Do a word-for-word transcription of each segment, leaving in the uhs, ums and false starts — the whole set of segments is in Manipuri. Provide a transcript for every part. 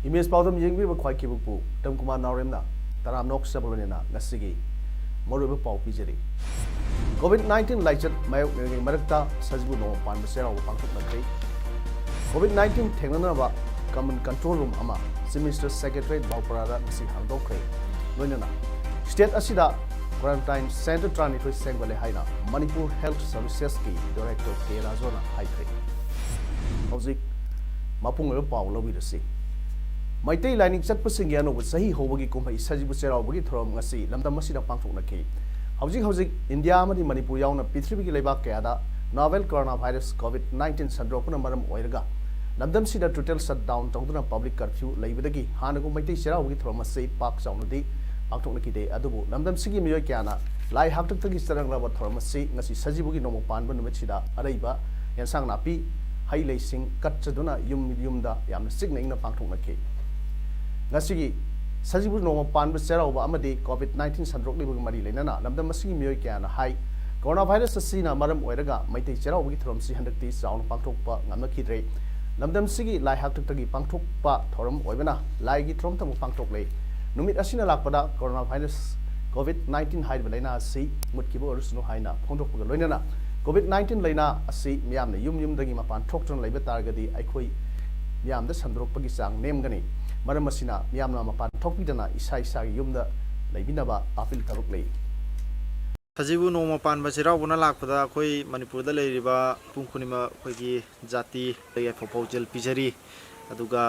ꯏꯃꯦꯖ ꯄꯥꯎꯗꯝ ꯌꯦꯡꯕꯤꯕ ꯈ꯭ꯋꯥꯏ ꯈꯤꯕꯨꯛꯄꯨ ꯇꯝ ꯀꯨꯃꯥꯔ ꯅꯥꯎꯔꯦꯝꯅ ꯇꯔꯥꯝꯅ ꯑꯣꯛꯆꯕ ꯂꯣꯏꯅꯅ ꯉꯁꯤꯒꯤ ꯃꯔꯨꯑꯣꯏꯕ ꯄꯥꯎ ꯄꯤꯖꯔꯤ꯫ ꯀꯣꯚꯤꯗ ꯅꯥꯏꯟꯇꯤꯟ ꯂꯥꯏꯆꯠ ꯃꯥꯌꯣꯛꯅꯔꯤꯉꯩ ꯃꯔꯛꯇ ꯁꯖꯤꯕꯨ ꯅꯣꯡꯃ ꯄꯥꯟꯕ ꯆꯩꯔꯥꯎꯕ ꯄꯥꯡꯊꯣꯛꯅꯈ꯭ꯔꯦ꯫ ꯀꯣꯚꯤꯗ ꯅꯥꯏꯟꯇꯤꯟ ꯊꯦꯡꯅꯅꯕ ꯀꯃꯟ ꯀꯟꯇ꯭ꯔꯣꯜ ꯔꯨꯝ ꯑꯃ ꯆꯤꯐ ꯃꯤꯅꯤꯁꯇꯔ ꯁꯦꯀ꯭ꯔꯦꯇꯔꯤꯌꯦꯠ ꯕꯥꯎꯄꯔꯥꯗ ꯉꯁꯤ ꯍꯥꯡꯗꯣꯛꯈ꯭ꯔꯦ꯫ ꯂꯣꯏꯅꯅ ꯁ꯭ꯇꯦꯠ ꯑꯁꯤꯗ ꯀ꯭ꯋꯥꯔꯦꯟꯇꯥꯏꯟ ꯁꯦꯟꯇꯔ ꯇꯔꯥꯅꯤꯊꯣꯏ ꯁꯦꯝꯒꯠꯂꯦ ꯍꯥꯏꯅ ꯃꯅꯤꯄꯨꯔ ꯍꯦꯜꯊ ꯁꯔꯚꯤꯁꯦꯁꯀꯤ ꯗꯥꯏꯔꯦꯛꯇꯔ ꯀꯦ ꯔꯥꯖꯨꯅ ꯍꯥꯏꯈ꯭ꯔꯦ꯫ ꯍꯧꯖꯤꯛ ꯃꯄꯨꯡ ꯑꯣꯏꯕ ꯄꯥꯎ ꯂꯧꯕꯤꯔꯁꯤ꯫ ꯃꯩꯇꯩ ꯂꯥꯏꯅꯤꯡ ꯆꯠꯄꯁꯤꯡꯒꯤ ꯑꯅꯧꯕ ꯆꯍꯤ ꯍꯧꯕꯒꯤ ꯀꯨꯝꯍꯩ ꯁꯖꯤꯕꯨ ꯆꯩꯔꯥꯎꯕꯒꯤ ꯊꯧꯔꯝ ꯉꯁꯤ ꯂꯝꯗꯝ ꯑꯁꯤꯗ ꯄꯥꯡꯊꯣꯛꯅꯈꯤ꯫ ꯍꯧꯖꯤꯛ ꯍꯧꯖꯤꯛ ꯏꯟꯗꯤꯌꯥ ꯑꯃꯗꯤ ꯃꯅꯤꯄꯨꯔ ꯌꯥꯎꯅ ꯄ꯭ꯔꯤꯊꯤꯕꯤꯒꯤ ꯂꯩꯕꯥꯛ ꯀꯌꯥꯗ novel corona virus covid nineteen ꯁꯟꯗꯣꯔꯛꯄꯅ ꯃꯔꯝ ꯑꯣꯏꯔꯒ ꯂꯝꯗꯝꯁꯤꯗ ꯇꯣꯇꯦꯜ ꯁꯠꯗꯥꯎꯟ ꯇꯧꯗꯨꯅ ꯄꯕ꯭ꯂꯤꯛ ꯀꯔꯐ꯭ꯌꯨ ꯂꯩꯕꯗꯒꯤ ꯍꯥꯟꯅꯒꯨꯝ ꯃꯩꯇꯩ ꯆꯩꯔꯥꯎꯕꯒꯤ ꯊꯧꯔꯝ ꯑꯁꯤ ꯄꯥꯛ ꯆꯥꯎꯅꯗꯤ ꯄꯥꯡꯊꯣꯛꯅꯈꯤꯗꯦ꯫ ꯑꯗꯨꯕꯨ ꯂꯝꯗꯝꯁꯤꯒꯤ ꯃꯤꯑꯣꯏ ꯀꯌꯥꯅ ꯂꯥꯏ ꯍꯥꯛꯇꯛꯇꯒꯤ ꯆꯠꯅꯔꯛꯂꯕ ꯊꯧꯔꯝ ꯑꯁꯤ ꯉꯁꯤ ꯁꯖꯤꯕꯨꯒꯤ ꯅꯣꯡꯃ ꯄꯥꯟꯕ ꯅꯨꯃꯤꯠꯁꯤꯗ ꯑꯔꯩꯕ ꯌꯦꯟꯁꯥꯡ ꯅꯥꯄꯤ, ꯍꯩ ꯂꯩꯁꯤꯡ ꯀꯠꯆꯗꯨꯅ ꯌꯨꯝ ꯌꯨꯝꯗ ꯌꯥꯝꯅ ꯆꯤꯛꯅ ꯏꯪꯅ ꯄꯥꯡꯊꯣꯛꯅꯈꯤ꯫ ꯉꯁꯤꯒꯤ ꯁꯖꯤꯕꯨ ꯅꯣꯡꯃ ꯄꯥꯟꯕ ꯆꯩꯔꯥꯎꯕ ꯑꯃꯗꯤ ꯀꯣꯚꯤꯗ ꯅꯥꯏꯟꯇꯤꯟ ꯁꯟꯗꯣꯛꯂꯤꯕꯒ ꯃꯔꯤ ꯂꯩꯅꯅ ꯂꯝꯗꯝ ꯑꯁꯤꯒꯤ ꯃꯤꯑꯣꯏ ꯀꯌꯥꯅ ꯍꯥꯏ, ꯀꯣꯔꯣꯅꯥ ꯚꯥꯏꯔꯁ ꯑꯁꯤꯅ ꯃꯔꯝ ꯑꯣꯏꯔꯒ ꯃꯩꯇꯩ ꯆꯩꯔꯥꯎꯕꯒꯤ ꯊꯧꯔꯝꯁꯤ ꯍꯟꯗꯛꯇꯤ ꯆꯥꯎꯅ ꯄꯥꯡꯊꯣꯛꯄ ꯉꯝꯅꯈꯤꯗ꯭ꯔꯦ꯫ ꯂꯝꯗꯝꯁꯤꯒꯤ ꯂꯥꯏ ꯍꯥꯛꯇꯛꯇꯒꯤ ꯄꯥꯡꯊꯣꯛꯄ ꯊꯧꯔꯝ ꯑꯣꯏꯕꯅ ꯂꯥꯏꯒꯤ ꯊꯧꯔꯝꯇꯕꯨ ꯄꯥꯡꯊꯣꯛꯂꯦ꯫ ꯅꯨꯃꯤꯠ ꯑꯁꯤꯅ ꯂꯥꯛꯄꯗ ꯀꯣꯔꯣꯅꯥ ꯚꯥꯏꯔꯁ ꯀꯣꯚꯤꯗ ꯅꯥꯏꯟꯇꯤꯟ ꯍꯥꯏꯔꯤꯕ ꯂꯥꯏꯅꯥ ꯑꯁꯤ ꯃꯨꯠꯈꯤꯕ ꯑꯣꯏꯔꯁꯅꯨ ꯍꯥꯏꯅ ꯐꯣꯡꯗꯣꯛꯄꯒ ꯂꯣꯏꯅꯅ ꯀꯣꯚꯤꯗ ꯅꯥꯏꯟꯇꯤꯟ ꯂꯥꯏꯅꯥ ꯑꯁꯤ ꯃꯤꯌꯥꯝꯅ ꯌꯨꯝ ꯌꯨꯝꯗꯒꯤ ꯃꯄꯥꯟ ꯊꯣꯛꯇꯨꯅ ꯂꯩꯕ ꯇꯥꯔꯒꯗꯤ ꯑꯩꯈꯣꯏ ꯃꯤꯌꯥꯝꯗ ꯁꯟꯗꯣꯔꯛꯄꯒꯤ ꯆꯥꯡ ꯅꯦꯝꯒꯅꯤ꯫ ꯃꯔꯝ ꯑꯁꯤꯅ ꯃꯤꯌꯥꯝꯅ ꯃꯄꯥꯟ ꯊꯣꯛꯄꯤꯗꯅ ꯏꯁꯥ ꯏꯁꯥꯒꯤ ꯌꯨꯝꯗ ꯂꯩꯕꯤꯅꯕ ꯑꯥꯄꯤꯜ ꯇꯧꯔꯛꯂꯤ꯫ ꯁꯖꯤꯕꯨ ꯅꯣꯡꯃ ꯄꯥꯟꯕ ꯆꯩꯔꯥꯎꯕꯅ ꯂꯥꯛꯄꯗ ꯑꯩꯈꯣꯏ ꯃꯅꯤꯄꯨꯔꯗ ꯂꯩꯔꯤꯕ ꯃꯤꯄꯨꯝ ꯈꯨꯗꯤꯡꯃꯛ ꯑꯩꯈꯣꯏꯒꯤ ꯖꯥꯇꯤ ꯌꯥꯏꯐ ꯄꯥꯎꯖꯦꯜ ꯄꯤꯖꯔꯤ꯫ ꯑꯗꯨꯒ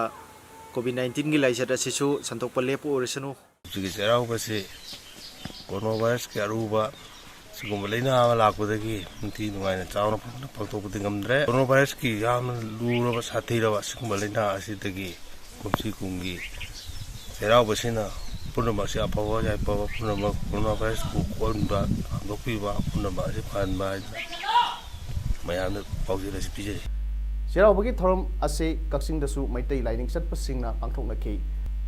ꯀꯣꯚꯤꯗ ꯅꯥꯏꯟꯇꯤꯟꯒꯤ ꯂꯥꯏꯆꯠ ꯑꯁꯤꯁꯨ ꯁꯟꯗꯣꯛꯄ ꯂꯦꯞꯄ ꯑꯣꯏꯔꯁꯅꯨ꯫ ꯍꯧꯖꯤꯛꯀꯤ ꯆꯩꯔꯥꯎꯕꯁꯤ ꯀꯣꯔꯣꯅꯥ ꯚꯥꯏꯔꯁꯀꯤ ꯑꯔꯨꯕ ꯁꯤꯒꯨꯝꯕ ꯂꯥꯏꯅꯥ ꯑꯃ ꯂꯥꯛꯄꯗꯒꯤ ꯅꯤꯡꯊꯤ ꯅꯨꯡꯉꯥꯏꯅ ꯆꯥꯎꯅ ꯐꯖꯅ ꯄꯥꯡꯊꯣꯛꯄꯗꯤ ꯉꯝꯗ꯭ꯔꯦ꯫ ꯀꯣꯔꯣꯅꯥ ꯚꯥꯏꯔꯁꯀꯤ ꯌꯥꯝꯅ ꯂꯨꯔꯕ ꯁꯥꯊꯤꯔꯕ ꯑꯁꯤꯒꯨꯝꯕ ꯂꯥꯏꯅꯥ ꯑꯁꯤꯗꯒꯤ ꯀꯨꯝꯁꯤ ꯀꯨꯝꯒꯤ ꯆꯩꯔꯥꯎꯕꯁꯤꯅ ꯄꯨꯝꯅꯃꯛꯁꯤ ꯑꯐꯕ ꯌꯥꯏꯐꯕ ꯄꯨꯝꯅꯃꯛ ꯀꯣꯔꯣꯅꯥ ꯚꯥꯏꯔꯁꯄꯨ ꯀꯣꯟꯕ ꯍꯥꯡꯗꯣꯛꯄꯤꯕ ꯄꯨꯝꯅꯃꯛ ꯑꯁꯤ ꯐꯍꯟꯕ ꯍꯥꯏꯗꯅ ꯃꯌꯥꯝꯗ ꯄꯥꯎꯖꯦꯜ ꯑꯁꯤ ꯄꯤꯖꯔꯤ꯫ ꯆꯩꯔꯥꯎꯕꯒꯤ ꯊꯧꯔꯝ ꯑꯁꯤ ꯀꯛꯆꯤꯡꯗꯁꯨ ꯃꯩꯇꯩ ꯂꯥꯏꯅꯤꯡ ꯆꯠꯄꯁꯤꯡꯅ ꯄꯥꯡꯊꯣꯛꯅꯈꯤ꯫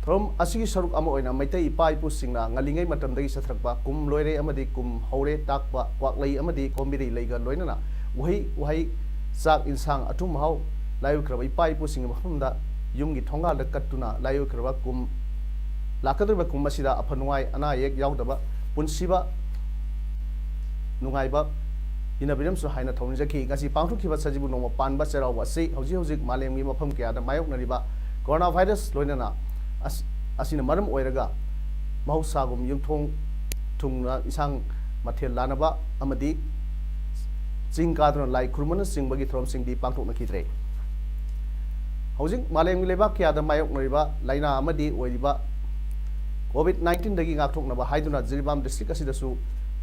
ꯊꯧꯔꯝ ꯑꯁꯤꯒꯤ ꯁꯔꯨꯛ ꯑꯃ ꯑꯣꯏꯅ ꯃꯩꯇꯩ ꯏꯄꯥ ꯏꯄꯨꯁꯤꯡꯅ ꯉꯜꯂꯤꯉꯩ ꯃꯇꯝꯗꯒꯤ ꯆꯠꯊꯔꯛꯄ ꯀꯨꯝ ꯂꯣꯏꯔꯦ ꯑꯃꯗꯤ ꯀꯨꯝ ꯍꯧꯔꯦ ꯇꯥꯛꯄ ꯀ꯭ꯋꯥꯛꯂꯩ ꯑꯃꯗꯤ ꯀꯣꯝꯕꯤꯔꯩ ꯂꯩꯒ ꯂꯣꯏꯅꯅ ꯎꯍꯩ ꯋꯥꯍꯩ, ꯆꯥꯛ ꯏꯟꯁꯥꯡ, ꯑꯊꯨꯝ ꯑꯍꯥꯎ ꯂꯥꯏ ꯑꯣꯏꯈ꯭ꯔꯕ ꯏꯄꯥ ꯏꯄꯨꯁꯤꯡꯒꯤ ꯃꯐꯝꯗ ꯌꯨꯝꯒꯤ ꯊꯣꯡꯒꯥꯜꯗ ꯀꯠꯇꯨꯅ ꯂꯥꯏ ꯑꯣꯏꯈ꯭ꯔꯕ ꯀꯨꯝ ꯂꯥꯛꯀꯗꯧꯔꯤꯕ ꯀꯨꯝ ꯑꯁꯤꯗ ꯑꯐ ꯅꯨꯡꯉꯥꯏ ꯑꯅꯥ ꯑꯌꯦꯛ ꯌꯥꯎꯗꯕ ꯄꯨꯟꯁꯤꯕ ꯅꯨꯡꯉꯥꯏꯕ ꯏꯟꯅꯕꯤꯔꯝꯁꯨ ꯍꯥꯏꯅ ꯊꯧꯅꯤꯖꯈꯤ꯫ ꯉꯁꯤ ꯄꯥꯡꯊꯣꯛꯈꯤꯕ ꯁꯖꯤꯕꯨ ꯅꯣꯡꯃ ꯄꯥꯟꯕ ꯆꯩꯔꯥꯎꯕ ꯑꯁꯤ ꯍꯧꯖꯤꯛ ꯍꯧꯖꯤꯛ ꯃꯥꯂꯦꯝꯒꯤ ꯃꯐꯝ ꯀꯌꯥꯗ ꯃꯥꯌꯣꯛꯅꯔꯤꯕ ꯀꯣꯔꯣꯅꯥ ꯚꯥꯏꯔꯁ ꯂꯣꯏꯅꯅ ꯑꯁ-, ꯑꯁꯤꯅ ꯃꯔꯝ ꯑꯣꯏꯔꯒ ꯃꯍꯧꯁꯥꯒꯨꯝ ꯌꯨꯝꯊꯣꯡ ꯊꯨꯡꯅ ꯏꯟꯁꯥꯡ ꯃꯊꯦꯜ ꯂꯥꯟꯅꯕ ꯑꯃꯗꯤ ꯆꯤꯡ ꯀꯥꯗꯨꯅ ꯂꯥꯏ ꯈꯨꯔꯨꯝꯕꯅꯆꯤꯡꯕꯒꯤ ꯊꯧꯔꯝꯁꯤꯡꯗꯤ ꯄꯥꯡꯊꯣꯛꯅꯈꯤꯗ꯭ꯔꯦ꯫ ꯍꯧꯖꯤꯛ ꯃꯥꯂꯦꯝꯒꯤ ꯂꯩꯕꯥꯛ ꯀꯌꯥꯗ ꯃꯥꯌꯣꯛꯅꯔꯤꯕ ꯂꯥꯏꯅꯥ ꯑꯃꯗꯤ ꯑꯣꯏꯔꯤꯕ ꯀꯣꯚꯤꯗ ꯅꯥꯏꯟꯇꯤꯟꯗꯒꯤ ꯉꯥꯛꯊꯣꯛꯅꯕ ꯍꯥꯏꯗꯨꯅ ꯖꯤꯔꯤꯕꯥꯝ ꯗꯤꯁꯇ꯭ꯔꯤꯛ ꯑꯁꯤꯗꯁꯨ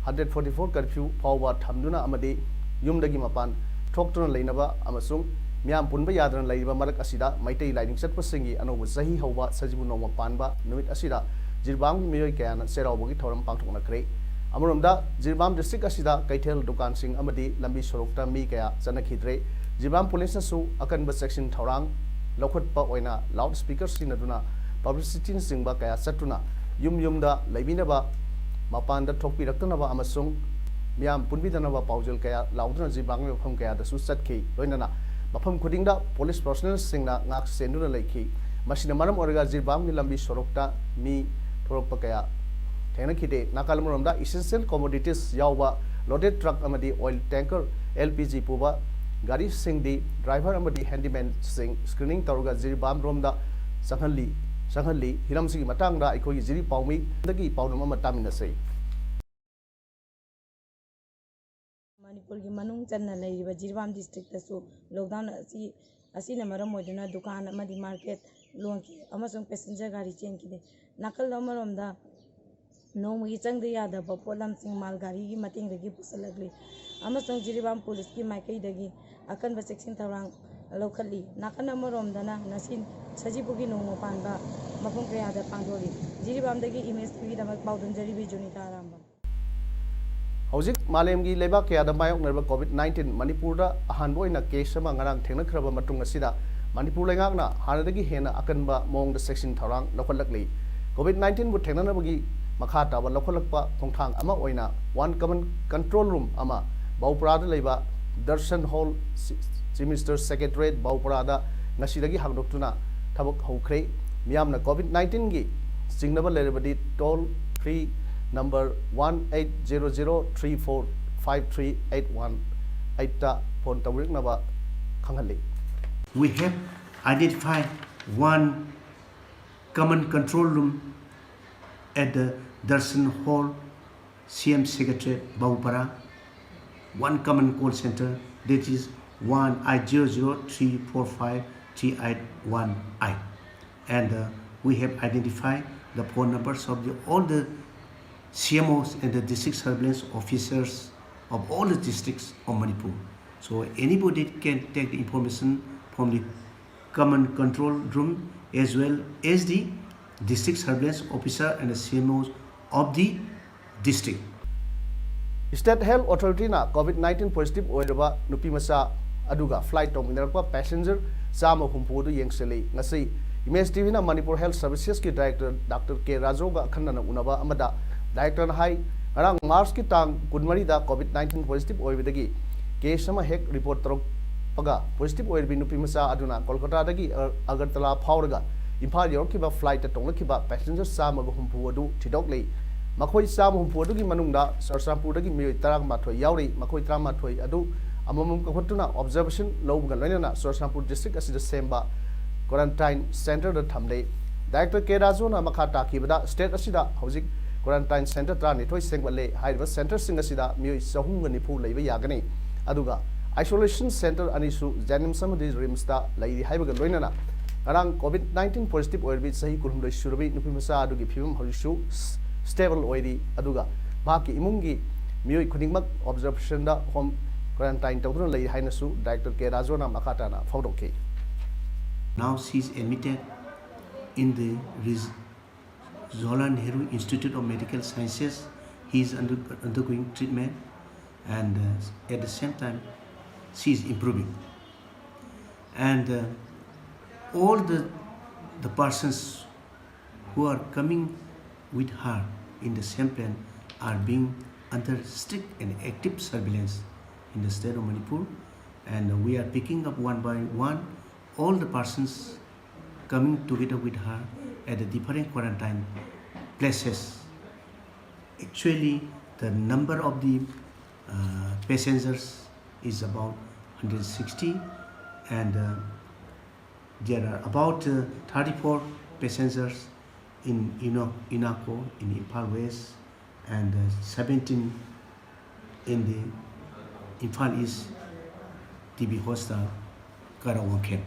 ꯍꯟꯗ꯭ꯔꯦꯠ ꯐꯣꯔꯇꯤ ꯐꯣꯔ ꯀꯔꯐ꯭ꯌꯨ ꯐꯥꯎꯕ ꯊꯝꯗꯨꯅ ꯑꯃꯗꯤ ꯌꯨꯝꯗꯒꯤ ꯃꯄꯥꯟ ꯊꯣꯛꯇꯨꯅ ꯂꯩꯅꯕ ꯑꯃꯁꯨꯡ ꯃꯤꯌꯥꯝ ꯄꯨꯟꯕ ꯌꯥꯗꯅ ꯂꯩꯔꯤꯕ ꯃꯔꯛ ꯑꯁꯤꯗ ꯃꯩꯇꯩ ꯂꯥꯏꯅꯤꯡ ꯆꯠꯄꯁꯤꯡꯒꯤ ꯑꯅꯧꯕ ꯆꯍꯤ ꯍꯧꯕ ꯁꯖꯤꯕꯨ ꯅꯣꯡꯃ ꯄꯥꯟꯕ ꯅꯨꯃꯤꯠ ꯑꯁꯤꯗ ꯖꯤꯔꯤꯕꯥꯝꯒꯤ ꯃꯤꯑꯣꯏ ꯀꯌꯥꯅ ꯆꯩꯔꯥꯎꯕꯒꯤ ꯊꯧꯔꯝ ꯄꯥꯡꯊꯣꯛꯅꯈ꯭ꯔꯦ꯫ ꯑꯃꯔꯣꯝꯗ ꯖꯤꯔꯤꯕꯥꯝ ꯗꯤꯁꯇ꯭ꯔꯤꯛ ꯑꯁꯤꯗ ꯀꯩꯊꯦꯜ ꯗꯨꯀꯥꯟꯁꯤꯡ ꯑꯃꯗꯤ ꯂꯝꯕꯤ ꯁꯣꯔꯣꯛꯇ ꯃꯤ ꯀꯌꯥ ꯆꯠꯅꯈꯤꯗ꯭ꯔꯦ꯫ ꯖꯤꯔꯤꯕꯥꯝ ꯄꯨꯂꯤꯁꯅꯁꯨ ꯑꯀꯟꯕ ꯆꯦꯛꯁꯤꯟ ꯊꯧꯔꯥꯡ ꯂꯧꯈꯠꯄ ꯑꯣꯏꯅ ꯂꯥꯎꯗ ꯁ꯭ꯄꯤꯀꯔ ꯁꯤꯖꯤꯟꯅꯗꯨꯅ ꯄꯕ꯭ꯂꯤꯁꯤꯇꯤꯅꯆꯤꯡꯕ ꯀꯌꯥ ꯆꯠꯇꯨꯅ ꯌꯨꯝ ꯌꯨꯝꯗ ꯂꯩꯕꯤꯅꯕ, ꯃꯄꯥꯟꯗ ꯊꯣꯛꯄꯤꯔꯛꯇꯅꯕ ꯑꯃꯁꯨꯡ ꯃꯤꯌꯥꯝ ꯄꯨꯟꯕꯤꯗꯅꯕ ꯄꯥꯎꯖꯦꯜ ꯀꯌꯥ ꯂꯥꯎꯗꯨꯅ ꯖꯤꯔꯤꯕꯥꯝꯒꯤ ꯃꯐꯝ ꯀꯌꯥꯗꯁꯨ ꯆꯠꯈꯤ꯫ ꯂꯣꯏꯅꯅ ꯃꯐꯝ ꯈꯨꯗꯤꯡꯗ ꯄꯨꯂꯤꯁ ꯄꯔꯁꯣꯅꯦꯜꯁꯤꯡꯅ ꯉꯥꯛ ꯁꯦꯟꯗꯨꯅ ꯂꯩꯈꯤ꯫ ꯃꯁꯤꯅ ꯃꯔꯝ ꯑꯣꯏꯔꯒ ꯖꯤꯔꯤꯕꯥꯝꯒꯤ ꯂꯝꯕꯤ ꯁꯣꯔꯣꯛꯇ ꯃꯤ ꯊꯣꯔꯛꯄ ꯀꯌꯥ ꯊꯦꯡꯅꯈꯤꯗꯦ꯫ ꯅꯥꯀꯜ ꯑꯃꯔꯣꯝꯗ essential commodities ꯌꯥꯎꯕ loaded truck ꯑꯃꯗꯤ oil tanker, L P G ꯄꯨꯕ ꯒꯥꯔꯤꯁꯤꯡꯗꯤ driver ꯑꯃꯗꯤ handyman ꯁꯤꯡ screening ꯇꯧꯔꯒ ꯖꯤꯔꯤꯕꯥꯝ ꯔꯣꯝꯗ ꯆꯪꯍꯜꯂꯤ, ꯆꯪꯍꯜꯂꯤ꯫ ꯍꯤꯔꯝꯁꯤꯒꯤ ꯃꯇꯥꯡꯗ ꯑꯩꯈꯣꯏꯒꯤ ꯖꯤꯔꯤ ꯄꯥꯎꯃꯤꯗꯒꯤ ꯄꯥꯎꯗꯝ ꯑꯃ ꯇꯥꯃꯤꯟꯅꯁꯤ꯫ ꯃꯅꯤꯄꯨꯔꯒꯤ ꯃꯅꯨꯡ ꯆꯟꯅ ꯂꯩꯔꯤꯕ ꯖꯤꯔꯤꯕꯥꯝ ꯗꯤꯁꯇ꯭ꯔꯤꯛꯇꯁꯨ ꯂꯣꯛꯗꯥꯎꯟ ꯑꯁꯤ, ꯑꯁꯤꯅ ꯃꯔꯝ ꯑꯣꯏꯗꯨꯅ ꯗꯨꯀꯥꯟ ꯑꯃꯗꯤ ꯃꯥꯔꯀꯦꯠ ꯂꯣꯟꯈꯤ ꯑꯃꯁꯨꯡ ꯄꯦꯁꯦꯟꯖꯔ ꯒꯥꯔꯤ ꯆꯦꯟꯈꯤꯗꯦ꯫ ꯅꯥꯀꯜ ꯑꯃꯔꯣꯝꯗ ꯅꯣꯡꯃꯒꯤ ꯆꯪꯗ ꯌꯥꯗꯕ ꯄꯣꯠꯂꯝꯁꯤꯡ ꯃꯥꯜ ꯒꯥꯔꯤꯒꯤ ꯃꯇꯦꯡꯗꯒꯤ ꯄꯨꯁꯤꯜꯂꯛꯂꯤ ꯑꯃꯁꯨꯡ ꯖꯤꯔꯤꯕꯥꯝ ꯄꯨꯂꯤꯁꯀꯤ ꯃꯥꯏꯀꯩꯗꯒꯤ ꯑꯀꯟꯕ ꯆꯦꯛꯁꯤꯟ ꯊꯧꯔꯥꯡ ꯂꯧꯈꯠꯂꯤ꯫ ꯅꯥꯀꯟ ꯑꯃꯔꯣꯝꯗꯅ ꯉꯁꯤ ꯁꯖꯤꯕꯨꯒꯤ ꯅꯣꯡꯃ ꯄꯥꯟꯕ ꯃꯐꯝ ꯀꯌꯥꯗ ꯄꯥꯡꯊꯣꯛꯂꯤ꯫ ꯖꯤꯔꯤꯕꯥꯝꯗꯒꯤ ꯏꯃꯦꯖ ꯇꯤꯚꯤꯗꯃꯛ ꯄꯥꯎꯗꯝꯖꯔꯤ ꯕꯤꯖꯨꯅꯤꯇꯥ ꯑꯔꯥꯝꯕꯝ꯫ ꯍꯧꯖꯤꯛ ꯃꯥꯂꯦꯝꯒꯤ ꯂꯩꯕꯥꯛ ꯀꯌꯥꯗ ꯃꯥꯌꯣꯛꯅꯔꯤꯕ ꯀꯣꯚꯤꯗ ꯅꯥꯏꯟꯇꯤꯟ ꯃꯅꯤꯄꯨꯔꯗ ꯑꯍꯥꯟꯕ ꯑꯣꯏꯅ ꯀꯦꯁ ꯑꯃ ꯉꯔꯥꯡ ꯊꯦꯡꯅꯈ꯭ꯔꯕ ꯃꯇꯨꯡ ꯑꯁꯤꯗ ꯃꯅꯤꯄꯨꯔ ꯂꯩꯉꯥꯛꯅ ꯍꯥꯟꯅꯗꯒꯤ ꯍꯦꯟꯅ ꯑꯀꯟꯕ ꯃꯑꯣꯡꯗ ꯆꯦꯛꯁꯤꯟ ꯊꯧꯔꯥꯡ ꯂꯧꯈꯠꯂꯛꯂꯤ꯫ ꯀꯣꯚꯤꯗ ꯅꯥꯏꯟꯇꯤꯟꯕꯨ ꯊꯦꯡꯅꯅꯕꯒꯤ ꯃꯈꯥ ꯇꯥꯕ ꯂꯧꯈꯠꯂꯛꯄ ꯈꯣꯡꯊꯥꯡ ꯑꯃ ꯑꯣꯏꯅ ꯋꯥꯟ ꯀꯃꯟ ꯀꯟꯇ꯭ꯔꯣꯜ ꯔꯨꯝ ꯑꯃ ꯕꯧꯄ꯭ꯔꯥꯗ ꯂꯩꯕ Darshan hall, chief minister secretariat ꯕꯧꯄ꯭ꯔꯥꯗ ꯉꯁꯤꯗꯒꯤ ꯍꯥꯡꯗꯣꯛꯇꯨꯅ ꯊꯕꯛ ꯍꯧꯈ꯭ꯔꯦ꯫ ꯃꯤꯌꯥꯝꯅ ꯀꯣꯚꯤꯗ ꯅꯥꯏꯟꯇꯤꯟꯒꯤ ꯆꯤꯡꯅꯕ ꯂꯩꯔꯕꯗꯤ toll free number one eight zero zero three four five three eight one eight ꯇ ꯐꯣꯟ ꯇꯧꯕꯤꯔꯛꯅꯕ ꯈꯪꯍꯜꯂꯤ꯫ We have identified one common control room at the Darshan Hall, C M Secretariat, Bhaopara, one common call center, that is one eight zero zero three four five three eight one eight. And uh, we have identified the phone numbers of the, all the C M Os and the district surveillance officers of all the districts of Manipur. So anybody can take the information from the common control room as well as the district surveillance officer and the C M Os of the district. State Health Authority ꯅ ꯀꯣꯚꯤꯗ ꯅꯥꯏꯟꯇꯤꯟ ꯄꯣꯖꯤꯇꯤꯚ ꯑꯣꯏꯔꯕ ꯅꯨꯄꯤ ꯃꯆꯥ ꯑꯗꯨꯒ ꯐ꯭ꯂꯥꯏꯠ ꯇꯣꯡꯃꯤꯟꯅꯔꯛꯄ ꯄꯦꯁꯦꯟꯖꯔ ꯆꯥꯝꯃ ꯍꯨꯝꯐꯨ ꯑꯗꯨ ꯌꯦꯡꯁꯤꯜꯂꯤ꯫ ꯉꯁꯤ ꯏꯃꯦꯖ ꯇꯤꯚꯤꯅ ꯃꯅꯤꯄꯨꯔ ꯍꯦꯜꯊ ꯁꯔꯚꯤꯁꯦꯁꯀꯤ ꯗꯥꯏꯔꯦꯛꯇꯔ ꯗꯥꯛꯇꯔ ꯀꯦ ꯔꯥꯖꯨꯒ ꯑꯈꯟꯅꯅ ꯎꯅꯕ ꯑꯃꯗ ꯗꯥꯏꯔꯦꯛꯇꯔꯅ ꯍꯥꯏ, ꯉꯔꯥꯡ ꯃꯥꯔꯆꯀꯤ ꯇꯥꯡ ꯀꯨꯟꯃꯔꯤꯗ ꯀꯣꯚꯤꯗ ꯅꯥꯏꯟꯇꯤꯟ ꯄꯣꯖꯤꯇꯤꯚ ꯑꯣꯏꯕꯗꯒꯤ ꯀꯦꯁ ꯑꯃ ꯍꯦꯛ ꯔꯤꯄꯣꯔꯠ ꯇꯧꯔꯛꯄꯒ ꯄꯣꯖꯤꯇꯤꯚ ꯑꯣꯏꯔꯤꯕ ꯅꯨꯄꯤ ꯃꯆꯥ ꯑꯗꯨꯅ ꯀꯣꯜꯀꯇꯥꯗꯒꯤ ꯑ-, ꯑꯒꯔꯇꯂꯥ ꯐꯥꯎꯔꯒ ꯏꯝꯐꯥꯜ ꯌꯧꯔꯛꯈꯤꯕ ꯐ꯭ꯂꯥꯏꯠꯇ ꯇꯣꯡꯂꯛꯈꯤꯕ ꯄꯦꯁꯦꯟꯖꯔ ꯆꯥꯝꯃꯒ ꯍꯨꯝꯐꯨ ꯑꯗꯨ ꯊꯤꯗꯣꯛꯂꯤ꯫ ꯃꯈꯣꯏ ꯆꯥꯝꯃ ꯍꯨꯝꯐꯨ ꯑꯗꯨꯒꯤ ꯃꯅꯨꯡꯗ ꯆꯨꯔꯆꯥꯟꯄꯨꯔꯗꯒꯤ ꯃꯤꯑꯣꯏ ꯇꯔꯥꯃꯥꯊꯣꯏ ꯌꯥꯎꯔꯤ꯫ ꯃꯈꯣꯏ ꯇꯔꯥꯃꯥꯊꯣꯏ ꯑꯗꯨ ꯑꯃꯃꯝ ꯀꯧꯈꯠꯇꯨꯅ ꯑꯣꯕꯖꯥꯔꯕꯦꯁꯟ ꯂꯧꯕꯒ ꯂꯣꯏꯅꯅ ꯆꯨꯔꯆꯥꯟꯄꯨꯔ ꯗꯤꯁꯇ꯭ꯔꯤꯛ ꯑꯁꯤꯗ ꯁꯦꯝꯕ ꯀ꯭ꯋꯥꯔꯦꯟꯇꯥꯏꯟ ꯁꯦꯟꯇꯔꯗ ꯊꯝꯂꯦ꯫ ꯗꯥꯏꯔꯦꯛꯇꯔ ꯀꯦ ꯔꯥꯖꯨꯅ ꯃꯈꯥ ꯇꯥꯈꯤꯕꯗ ꯁ꯭ꯇꯦꯠ ꯑꯁꯤꯗ ꯍꯧꯖꯤꯛ ꯀ꯭ꯋꯥꯔꯦꯟꯇꯥꯏꯟ ꯁꯦꯟꯇꯔ ꯇꯔꯥꯅꯤꯊꯣꯏ ꯁꯦꯝꯒꯠꯂꯦ꯫ ꯍꯥꯏꯔꯤꯕ ꯁꯦꯟꯇꯔꯁꯤꯡ ꯑꯁꯤꯗ ꯃꯤꯑꯣꯏ ꯆꯍꯨꯝꯒ ꯅꯤꯐꯨ ꯂꯩꯕ ꯌꯥꯒꯅꯤ꯫ ꯑꯗꯨꯒ ꯑꯥꯏꯁꯣꯂꯦꯁꯟ ꯁꯦꯟꯇꯔ ꯑꯅꯤꯁꯨ ꯖꯦꯅꯤꯝꯁ ꯑꯃꯗꯤ ꯔꯤꯝꯁꯇ ꯂꯩꯔꯤ ꯍꯥꯏꯕꯒ ꯂꯣꯏꯅꯅ ꯉꯔꯥꯡ ꯀꯣꯚꯤꯗ ꯅꯥꯏꯟꯇꯤꯟ ꯄꯣꯖꯤꯇꯤꯚ ꯑꯣꯏꯔꯕꯤ ꯆꯍꯤ ꯀꯨꯟꯍꯨꯝꯗꯣꯏ ꯁꯨꯔꯕꯤ ꯅꯨꯄꯤ ꯃꯆꯥ ꯑꯗꯨꯒꯤ ꯐꯤꯕꯝ ꯍꯧꯖꯤꯛꯁꯨ ꯁ꯭ꯇꯦꯕꯜ ꯑꯣꯏꯔꯤ, ꯑꯗꯨꯒ ꯃꯍꯥꯛꯀꯤ ꯏꯃꯨꯡꯒꯤ ꯃꯤꯑꯣꯏ ꯈꯨꯗꯤꯡꯃꯛ ꯑꯣꯕꯖꯔꯕꯦꯁꯟꯗ ꯍꯣꯝ ꯀ꯭ꯋꯥꯔꯦꯟꯇꯥꯏꯟ ꯇꯧꯗꯨꯅ ꯂꯩ ꯍꯥꯏꯅꯁꯨ ꯗꯥꯏꯔꯦꯛꯇꯔ ꯀꯦ ꯔꯥꯖꯣꯅ ꯃꯈꯥ ꯇꯥꯅ ꯐꯣꯡꯗꯣꯛꯈꯤ꯫ Now she is admitted in the Ris- Jawaharlal Nehru Institute of Medical Sciences. He is under, undergoing treatment, and uh, at the same time, she is improving. And uh, all the, the persons who are coming with her in the same plane are being under strict and active surveillance in the state of Manipur. And we are picking up one by one all the persons coming together with her at the different quarantine places. Actually, the number of the uh, passengers is about one hundred sixty, and uh, there are about uh, thirty-four passengers in Ino- Inako in Imphal West, and uh, seventeen in the Imphal East T B Hostel, Karawangkhet.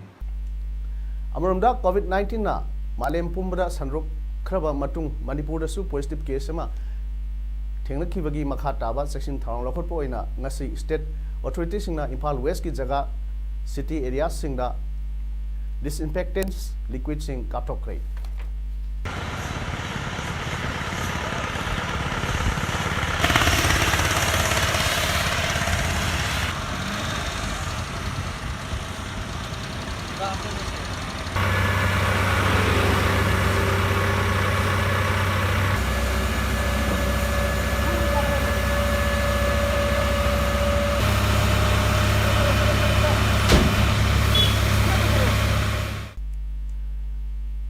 ꯑꯃꯔꯣꯝꯗ, ꯀꯣꯚꯤꯗ ꯅꯥꯏꯟꯇꯤꯟꯅ ꯃꯥꯂꯦꯝ ꯄꯨꯝꯕꯗ ꯁꯟꯗꯣꯛꯈ꯭ꯔꯕ ꯃꯇꯨꯡ, ꯃꯅꯤꯄꯨꯔꯗꯁꯨ ꯄꯣꯖꯤꯇꯤꯚ ꯀꯦꯁ ꯑꯃ ꯊꯦꯡꯅꯈꯤꯕꯒꯤ ꯃꯈꯥ ꯇꯥꯕ ꯆꯦꯛꯁꯤꯟ ꯊꯧꯔꯥꯡ ꯂꯧꯈꯠꯄ ꯑꯣꯏꯅ ꯉꯁꯤ ꯁ꯭ꯇꯦꯠ ꯑꯣꯊꯣꯔꯤꯇꯤꯁꯤꯡꯅ ꯏꯝꯐꯥꯜ ꯋꯦꯁꯀꯤ ꯖꯒꯥ ꯁꯤꯇꯤ ꯑꯦꯔꯤꯌꯥꯁꯤꯡꯗ ꯗꯤꯁꯏꯟꯐꯦꯛꯇꯦꯟꯁ ꯂꯤꯀ꯭ꯋꯤꯗꯁꯤꯡ ꯀꯥꯞꯊꯣꯛꯈ꯭ꯔꯦ꯫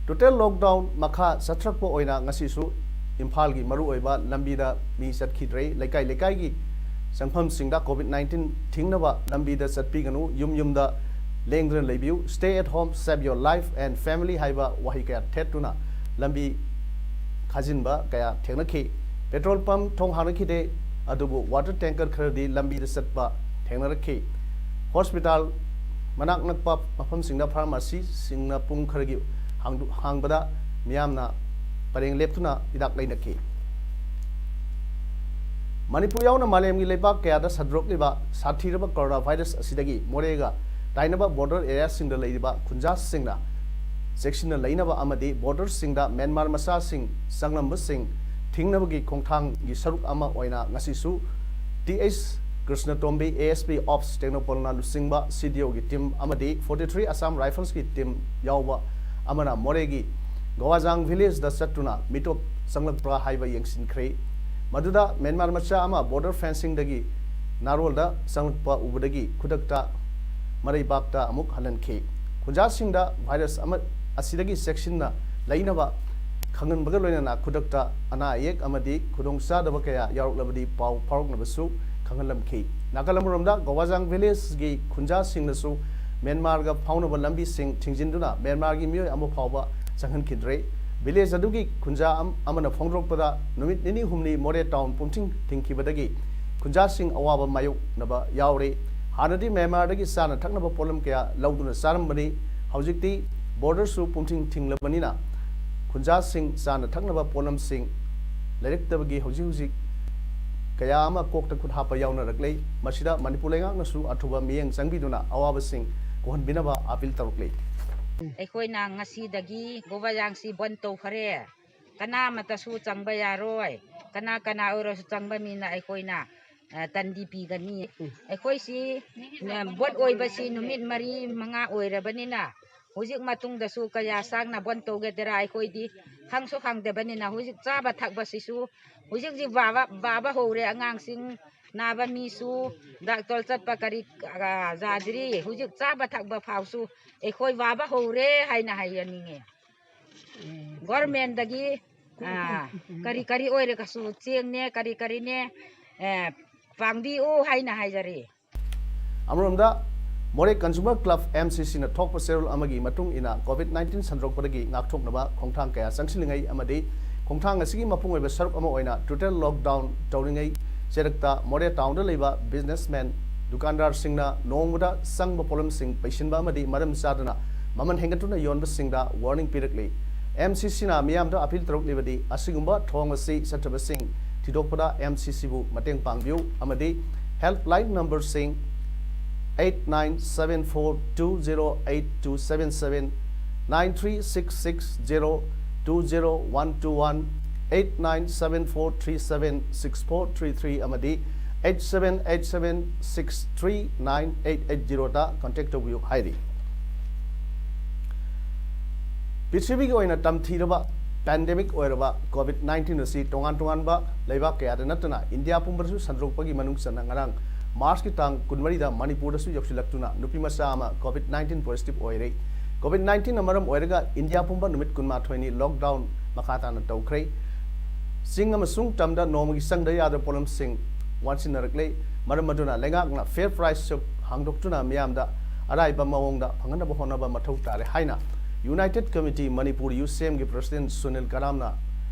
ꯇꯣꯇꯦꯜ ꯂꯣꯛꯗꯥꯎꯟ ꯃꯈꯥ ꯆꯠꯊꯔꯛꯄ ꯑꯣꯏꯅ ꯉꯁꯤꯁꯨ ꯏꯝꯐꯥꯜꯒꯤ ꯃꯔꯨꯑꯣꯏꯕ ꯂꯝꯕꯤꯗ ꯃꯤ ꯆꯠꯈꯤꯗ꯭ꯔꯦ꯫ ꯂꯩꯀꯥꯏ ꯂꯩꯀꯥꯏꯒꯤ ꯆꯪꯐꯝꯁꯤꯡꯗ ꯀꯣꯚꯤꯗ ꯅꯥꯏꯟꯇꯤꯟ ꯊꯤꯡꯅꯕ ꯂꯝꯕꯤꯗ ꯆꯠꯄꯤꯒꯅꯨ, ꯌꯨꯝ ꯌꯨꯝꯗ ꯂꯦꯡꯗꯅ ꯂꯩꯕꯤꯌꯨ꯫ Stay at home, save your life and family ꯍꯥꯏꯕ ꯋꯥꯍꯩ ꯀꯌꯥ ꯊꯦꯠꯇꯨꯅ ꯂꯝꯕꯤ ꯈꯥꯖꯤꯟꯕ ꯀꯌꯥ ꯊꯦꯡꯅꯈꯤ꯫ ꯄꯦꯇ꯭ꯔꯣꯜ ꯄꯝ ꯊꯣꯡ ꯍꯥꯡꯅꯈꯤꯗꯦ, ꯑꯗꯨꯕꯨ ꯋꯥꯇꯔ ꯇꯦꯡꯀꯔ ꯈꯔꯗꯤ ꯂꯝꯕꯤꯗ ꯆꯠꯄ ꯊꯦꯡꯅꯔꯛꯈꯤ꯫ ꯍꯣꯁꯄꯤꯇꯥꯜ ꯃꯅꯥꯛ ꯅꯛꯄ ꯃꯐꯝꯁꯤꯡꯗ ꯐꯥꯔꯃꯥꯁꯤꯁꯤꯡꯅ ꯄꯨꯡ ꯈꯔꯒꯤ ꯍꯥꯡꯗꯣ- ꯍꯥꯡꯕꯗ ꯃꯤꯌꯥꯝꯅ ꯄꯔꯦꯡ ꯂꯦꯞꯇꯨꯅ ꯍꯤꯗꯥꯛ ꯂꯩꯅꯈꯤ꯫ ꯃꯅꯤꯄꯨꯔ ꯌꯥꯎꯅ ꯃꯥꯂꯦꯝꯒꯤ ꯂꯩꯕꯥꯛ ꯀꯌꯥꯗ ꯁꯟꯗꯣꯔꯛꯂꯤꯕ ꯁꯥꯊꯤꯔꯕ corona virus ꯑꯁꯤꯗꯒꯤ ꯃꯣꯔꯦꯒ ꯇꯥꯏꯅꯕ border areaꯁꯤꯡꯗ ꯂꯩꯔꯤꯕ ꯈꯨꯟꯖꯥꯁꯤꯡꯅ ꯆꯦꯛꯁꯤꯟꯅ ꯂꯩꯅꯕ ꯑꯃꯗꯤ borderꯁꯤꯡꯗ ꯃ꯭ꯌꯥꯟꯃꯥꯔ ꯃꯆꯥꯁꯤꯡ ꯆꯪꯂꯝꯕꯁꯤꯡ ꯊꯤꯡꯅꯕꯒꯤ ꯈꯣꯡꯊꯥꯡꯒꯤ ꯁꯔꯨꯛ ꯑꯃ ꯑꯣꯏꯅ ꯉꯁꯤꯁꯨ ꯇꯤ ꯑꯩꯆ ꯀ꯭ꯔꯤꯁꯅꯇꯣꯝꯕꯤ, ASP Ops ꯇꯦꯡꯅꯧꯄꯜꯅ ꯂꯨꯆꯤꯡꯕ CDOꯒꯤ team ꯑꯃꯗꯤ forty three Assam Riflesꯀꯤ team ꯌꯥꯎꯕ ꯑꯃꯅ ꯃꯣꯔꯦꯒꯤ ꯒꯋꯥꯖꯥꯡ villageꯗ ꯆꯠꯇꯨꯅ ꯃꯤꯇꯣꯞ ꯆꯪꯂꯛꯄ꯭ꯔꯥ ꯍꯥꯏꯕ ꯌꯦꯡꯁꯤꯟꯈ꯭ꯔꯦ꯫ ꯃꯗꯨꯗ ꯃ꯭ꯌꯥꯟꯃꯥꯔ ꯃꯆꯥ ꯑꯃ border fencingꯗꯒꯤ ꯅꯥꯔꯣꯜꯗ ꯆꯪꯂꯛꯄ ꯎꯕꯗꯒꯤ ꯈꯨꯗꯛꯇ ꯃꯔꯩꯕꯥꯛꯇ ꯑꯃꯨꯛ ꯍꯜꯍꯟꯈꯤ꯫ ꯈꯨꯟꯖꯥꯁꯤꯡꯗ virus ꯑꯃ ꯑꯁꯤꯗꯒꯤ ꯆꯦꯛꯁꯤꯟꯅ ꯂꯩꯅꯕ ꯈꯪꯍꯟꯕꯒ ꯂꯣꯏꯅꯅ ꯈꯨꯗꯛꯇ ꯑꯅꯥ ꯑꯌꯦꯛ ꯑꯃꯗꯤ ꯈꯨꯗꯣꯡꯆꯥꯗꯕ ꯀꯌꯥ ꯌꯥꯎꯔꯛꯂꯕꯗꯤ ꯄꯥꯎ ꯐꯥꯎꯔꯛꯅꯕꯁꯨ ꯈꯪꯍꯜꯂꯝꯈꯤ꯫ ꯅꯥꯀꯜ ꯑꯃꯔꯣꯝꯗ ꯒꯋꯥꯖꯥꯡ villageꯒꯤ ꯈꯨꯟꯖꯥꯁꯤꯡꯅꯁꯨ ꯃ꯭ꯌꯥꯟꯃꯥꯔꯒ ꯐꯥꯎꯅꯕ ꯂꯝꯕꯤꯁꯤꯡ ꯊꯤꯡꯖꯤꯟꯗꯨꯅ ꯃ꯭ꯌꯥꯟꯃꯥꯔꯒꯤ ꯃꯤꯑꯣꯏ ꯑꯃ ꯐꯥꯎꯕ ꯆꯪꯍꯟꯈꯤꯗ꯭ꯔꯦ꯫ Village ꯑꯗꯨꯒꯤ ꯈꯨꯟꯖꯥ ꯑꯝ-, ꯑꯃꯅ ꯐꯣꯡꯗꯣꯔꯛꯄꯗ ꯅꯨꯃꯤꯠ ꯅꯤꯅꯤ ꯍꯨꯝꯅꯤ ꯃꯣꯔꯦ town ꯄꯨꯝꯊꯤꯡ ꯊꯤꯡꯈꯤꯕꯗꯒꯤ ꯈꯨꯟꯖꯥꯁꯤꯡ ꯑꯋꯥꯕ ꯃꯥꯌꯣꯛꯅꯕ ꯌꯥꯎꯔꯦ꯫ ꯍꯥꯟꯅꯗꯤ ꯃ꯭ꯌꯥꯟꯃꯥꯔꯗꯒꯤ ꯆꯥꯅ ꯊꯛꯅꯕ ꯄꯣꯠꯂꯝ ꯀꯌꯥ ꯂꯧꯗꯨꯅ ꯆꯥꯔꯝꯕꯅꯤ꯫ ꯍꯧꯖꯤꯛꯇꯤ borderꯁꯨ ꯄꯨꯝꯊꯤꯡ ꯊꯤꯡꯂꯕꯅꯤꯅ ꯈꯨꯟꯖꯥꯁꯤꯡ ꯆꯥꯅ ꯊꯛꯅꯕ ꯄꯣꯠꯂꯝꯁꯤꯡ ꯂꯩꯔꯛꯇꯕꯒꯤ ꯍꯧꯖꯤꯛ ꯍꯧꯖꯤꯛ ꯀꯌꯥ ꯑꯃ ꯀꯣꯛꯇ ꯈꯨꯠ ꯍꯥꯞꯄ ꯌꯥꯎꯅꯔꯛꯂꯦ꯫ ꯃꯁꯤꯗ ꯃꯅꯤꯄꯨꯔ ꯂꯩꯉꯥꯛꯅꯁꯨ ꯑꯊꯨꯕ ꯃꯤꯠꯌꯦꯡ ꯆꯪꯕꯤꯗꯨꯅ ꯑꯋꯥꯕꯁꯤꯡ ꯀꯣꯛꯍꯟꯕꯤꯅꯕ appeal ꯇꯧꯔꯛꯂꯤ꯫ ꯑꯩꯈꯣꯏꯅ ꯉꯁꯤꯗꯒꯤ ꯒꯣꯕꯥꯖꯥꯡꯁꯤ ꯕꯟ ꯇꯧꯈꯔꯦ꯫ ꯀꯅꯥꯃꯠꯇꯁꯨ ꯆꯪꯕ ꯌꯥꯔꯣꯏ꯫ ꯀꯅꯥ ꯀꯅꯥ ꯑꯣꯏꯔꯁꯨ ꯆꯪꯕ ꯃꯤꯅ ꯑꯩꯈꯣꯏꯅ, ꯑ, ꯇꯟꯗꯤ ꯄꯤꯒꯅꯤ꯫ ꯑꯩꯈꯣꯏꯁꯤ, ꯑ, ꯕꯟ ꯑꯣꯏꯕꯁꯤ ꯅꯨꯃꯤꯠ ꯃꯔꯤ ꯃꯉꯥ ꯑꯣꯏꯔꯕꯅꯤꯅ ꯍꯧꯖꯤꯛ ꯃꯇꯨꯡꯗꯁꯨ ꯀꯌꯥ ꯁꯥꯡꯅ ꯕꯟ ꯇꯧꯒꯗ꯭ꯔꯥ ꯑꯩꯈꯣꯏꯗꯤ ꯈꯪꯁꯨ ꯈꯪꯗꯕꯅꯤꯅ ꯍꯧꯖꯤꯛ ꯆꯥꯕ ꯊꯛꯄꯁꯤꯁꯨ ꯍꯧꯖꯤꯛ ꯍꯧꯖꯤꯛ ꯋꯥꯕ, ꯋꯥꯕ ꯍꯧꯔꯦ꯫ ꯑꯉꯥꯡꯁꯤꯡ ꯅꯥꯕ ꯃꯤꯁꯨ ꯗꯥꯛꯇꯔ ꯆꯠꯄ ꯀꯔꯤ, ꯑ, ꯌꯥꯗ꯭ꯔꯤ꯫ ꯍꯧꯖꯤꯛ ꯆꯥꯕ ꯊꯛꯄ ꯐꯥꯎꯁꯨ ꯑꯩꯈꯣꯏ ꯋꯥꯕ ꯍꯧꯔꯦ ꯍꯥꯏꯅ ꯍꯥꯏꯖꯅꯤꯡꯉꯦ꯫ Governmentꯗꯒꯤ, ꯑ, ꯀꯔꯤ ꯀꯔꯤ ꯑꯣꯏꯔꯒꯁꯨ ꯆꯦꯡꯅꯦ, ꯀꯔꯤ ꯀꯔꯤꯅꯦ, ꯑ, ꯄꯥꯡꯕꯤꯌꯨ ꯍꯥꯏꯅ ꯍꯥꯏꯖꯔꯤ꯫ ꯑꯃꯔꯣꯝꯗ ꯃꯣꯔꯦ Consumer Club, MCCꯅ ꯊꯣꯛꯄ ꯆꯦꯔꯣꯜ ꯑꯃꯒꯤ ꯃꯇꯨꯡ ꯏꯟꯅ COVID nineteen ꯁꯟꯗꯣꯔꯛꯄꯗꯒꯤ ꯉꯥꯛꯊꯣꯛꯅꯕ ꯈꯣꯡꯊꯥꯡ ꯀꯌꯥ ꯆꯪꯁꯤꯜꯂꯤꯉꯩ ꯑꯃꯗꯤ ꯈꯣꯡꯊꯥꯡ ꯑꯁꯤꯒꯤ ꯃꯄꯨꯡ ꯑꯣꯏꯕ ꯁꯔꯨꯛ ꯑꯃ ꯑꯣꯏꯅ total lockdown ꯇꯧꯔꯤꯉꯩ ꯆꯦꯔꯛꯇ ꯃꯣꯔꯦ townꯗ ꯂꯩꯕ businessman, ꯗꯨꯀꯥꯟꯗꯥꯔꯁꯤꯡꯅ ꯅꯣꯡꯃꯗ ꯆꯪꯕ ꯄꯣꯠꯂꯝꯁꯤꯡ ꯄꯩꯁꯤꯟꯕ ꯑꯃꯗꯤ ꯃꯔꯝ ꯆꯥꯗꯅ ꯃꯃꯜ ꯍꯦꯟꯒꯠꯇꯨꯅ ꯌꯣꯟꯕꯁꯤꯡꯗ warning ꯄꯤꯔꯛꯂꯤ꯫ MCCꯅ ꯃꯤꯌꯥꯝꯗ appeal ꯇꯧꯔꯛꯂꯤꯕꯗꯤ ꯑꯁꯤꯒꯨꯝꯕ ꯊꯧꯑꯣꯡ ꯑꯁꯤ ꯆꯠꯊꯕꯁꯤꯡ ꯊꯤꯗꯣꯛꯄꯗ ꯑꯦꯝ ꯁꯤ ꯁꯤꯕꯨ ꯃꯇꯦꯡ ꯄꯥꯡꯕꯤꯌꯨ ꯑꯃꯗꯤ helpline numberꯁꯤꯡ eight nine seven four two zero eight two seven seven, nine three six six zero two zero one two one, eight nine seven four three seven six four three three ꯑꯃꯗꯤ eight seven eight seven six three nine eight eight zeroꯗ contact ꯇꯧꯕꯤꯌꯨ ꯍꯥꯏꯔꯤ꯫ ꯄ꯭ꯔꯤꯊꯤꯕꯤꯒꯤ ꯑꯣꯏꯅ ꯇꯝꯊꯤꯔꯕ pandemic ꯑꯣꯏꯔꯕ COVID nineteen ꯑꯁꯤ ꯇꯣꯉꯥꯟ ꯇꯣꯉꯥꯟꯕ ꯂꯩꯕꯥꯛ ꯀꯌꯥꯗ ꯅꯠꯇꯅ ꯏꯟꯗꯤꯌꯥ ꯄꯨꯝꯕꯗꯁꯨ ꯁꯟꯗꯣꯛꯄꯒꯤ ꯃꯅꯨꯡ ꯆꯟꯅ ꯉꯔꯥꯡ ꯃꯥꯔꯆꯀꯤ ꯇꯥꯡ ꯀꯨꯟꯃꯔꯤꯗ ꯃꯅꯤꯄꯨꯔꯗꯁꯨ ꯌꯧꯁꯤꯜꯂꯛꯇꯨꯅ ꯅꯨꯄꯤ ꯃꯆꯥ ꯑꯃ COVID nineteen positive ꯑꯣꯏꯔꯦ꯫ COVID nineteenꯅ ꯃꯔꯝ ꯑꯣꯏꯔꯒ ꯏꯟꯗꯤꯌꯥ ꯄꯨꯝꯕ ꯅꯨꯃꯤꯠ ꯀꯨꯟꯃꯥꯊꯣꯏꯅꯤ lockdown ꯃꯈꯥ ꯇꯥꯅ ꯇꯧꯈ꯭ꯔꯦ꯫ ꯆꯤꯡ ꯑꯃꯁꯨꯡ ꯇꯝꯗ ꯅꯣꯡꯃꯒꯤ ꯆꯪꯗ ꯌꯥꯗꯕ ꯄꯣꯠꯂꯝꯁꯤꯡ ꯋꯥꯠꯁꯤꯟꯅꯔꯛꯂꯦ꯫ ꯃꯔꯝ ꯑꯗꯨꯅ ꯂꯩꯉꯥꯛꯅ fair price shop ꯍꯥꯡꯗꯣꯛꯇꯨꯅ ꯃꯤꯌꯥꯝꯗ ꯑꯔꯥꯏꯕ ꯃꯑꯣꯡꯗ ꯐꯪꯍꯟꯅꯕ ꯍꯣꯠꯅꯕ ꯃꯊꯧ ꯇꯥꯔꯦ ꯍꯥꯏꯅ United Committee Manipur, ꯌꯨ ꯁꯤ ꯑꯦꯝꯒꯤ president ꯁꯨꯅꯤꯜ ꯀꯔꯥꯝꯅ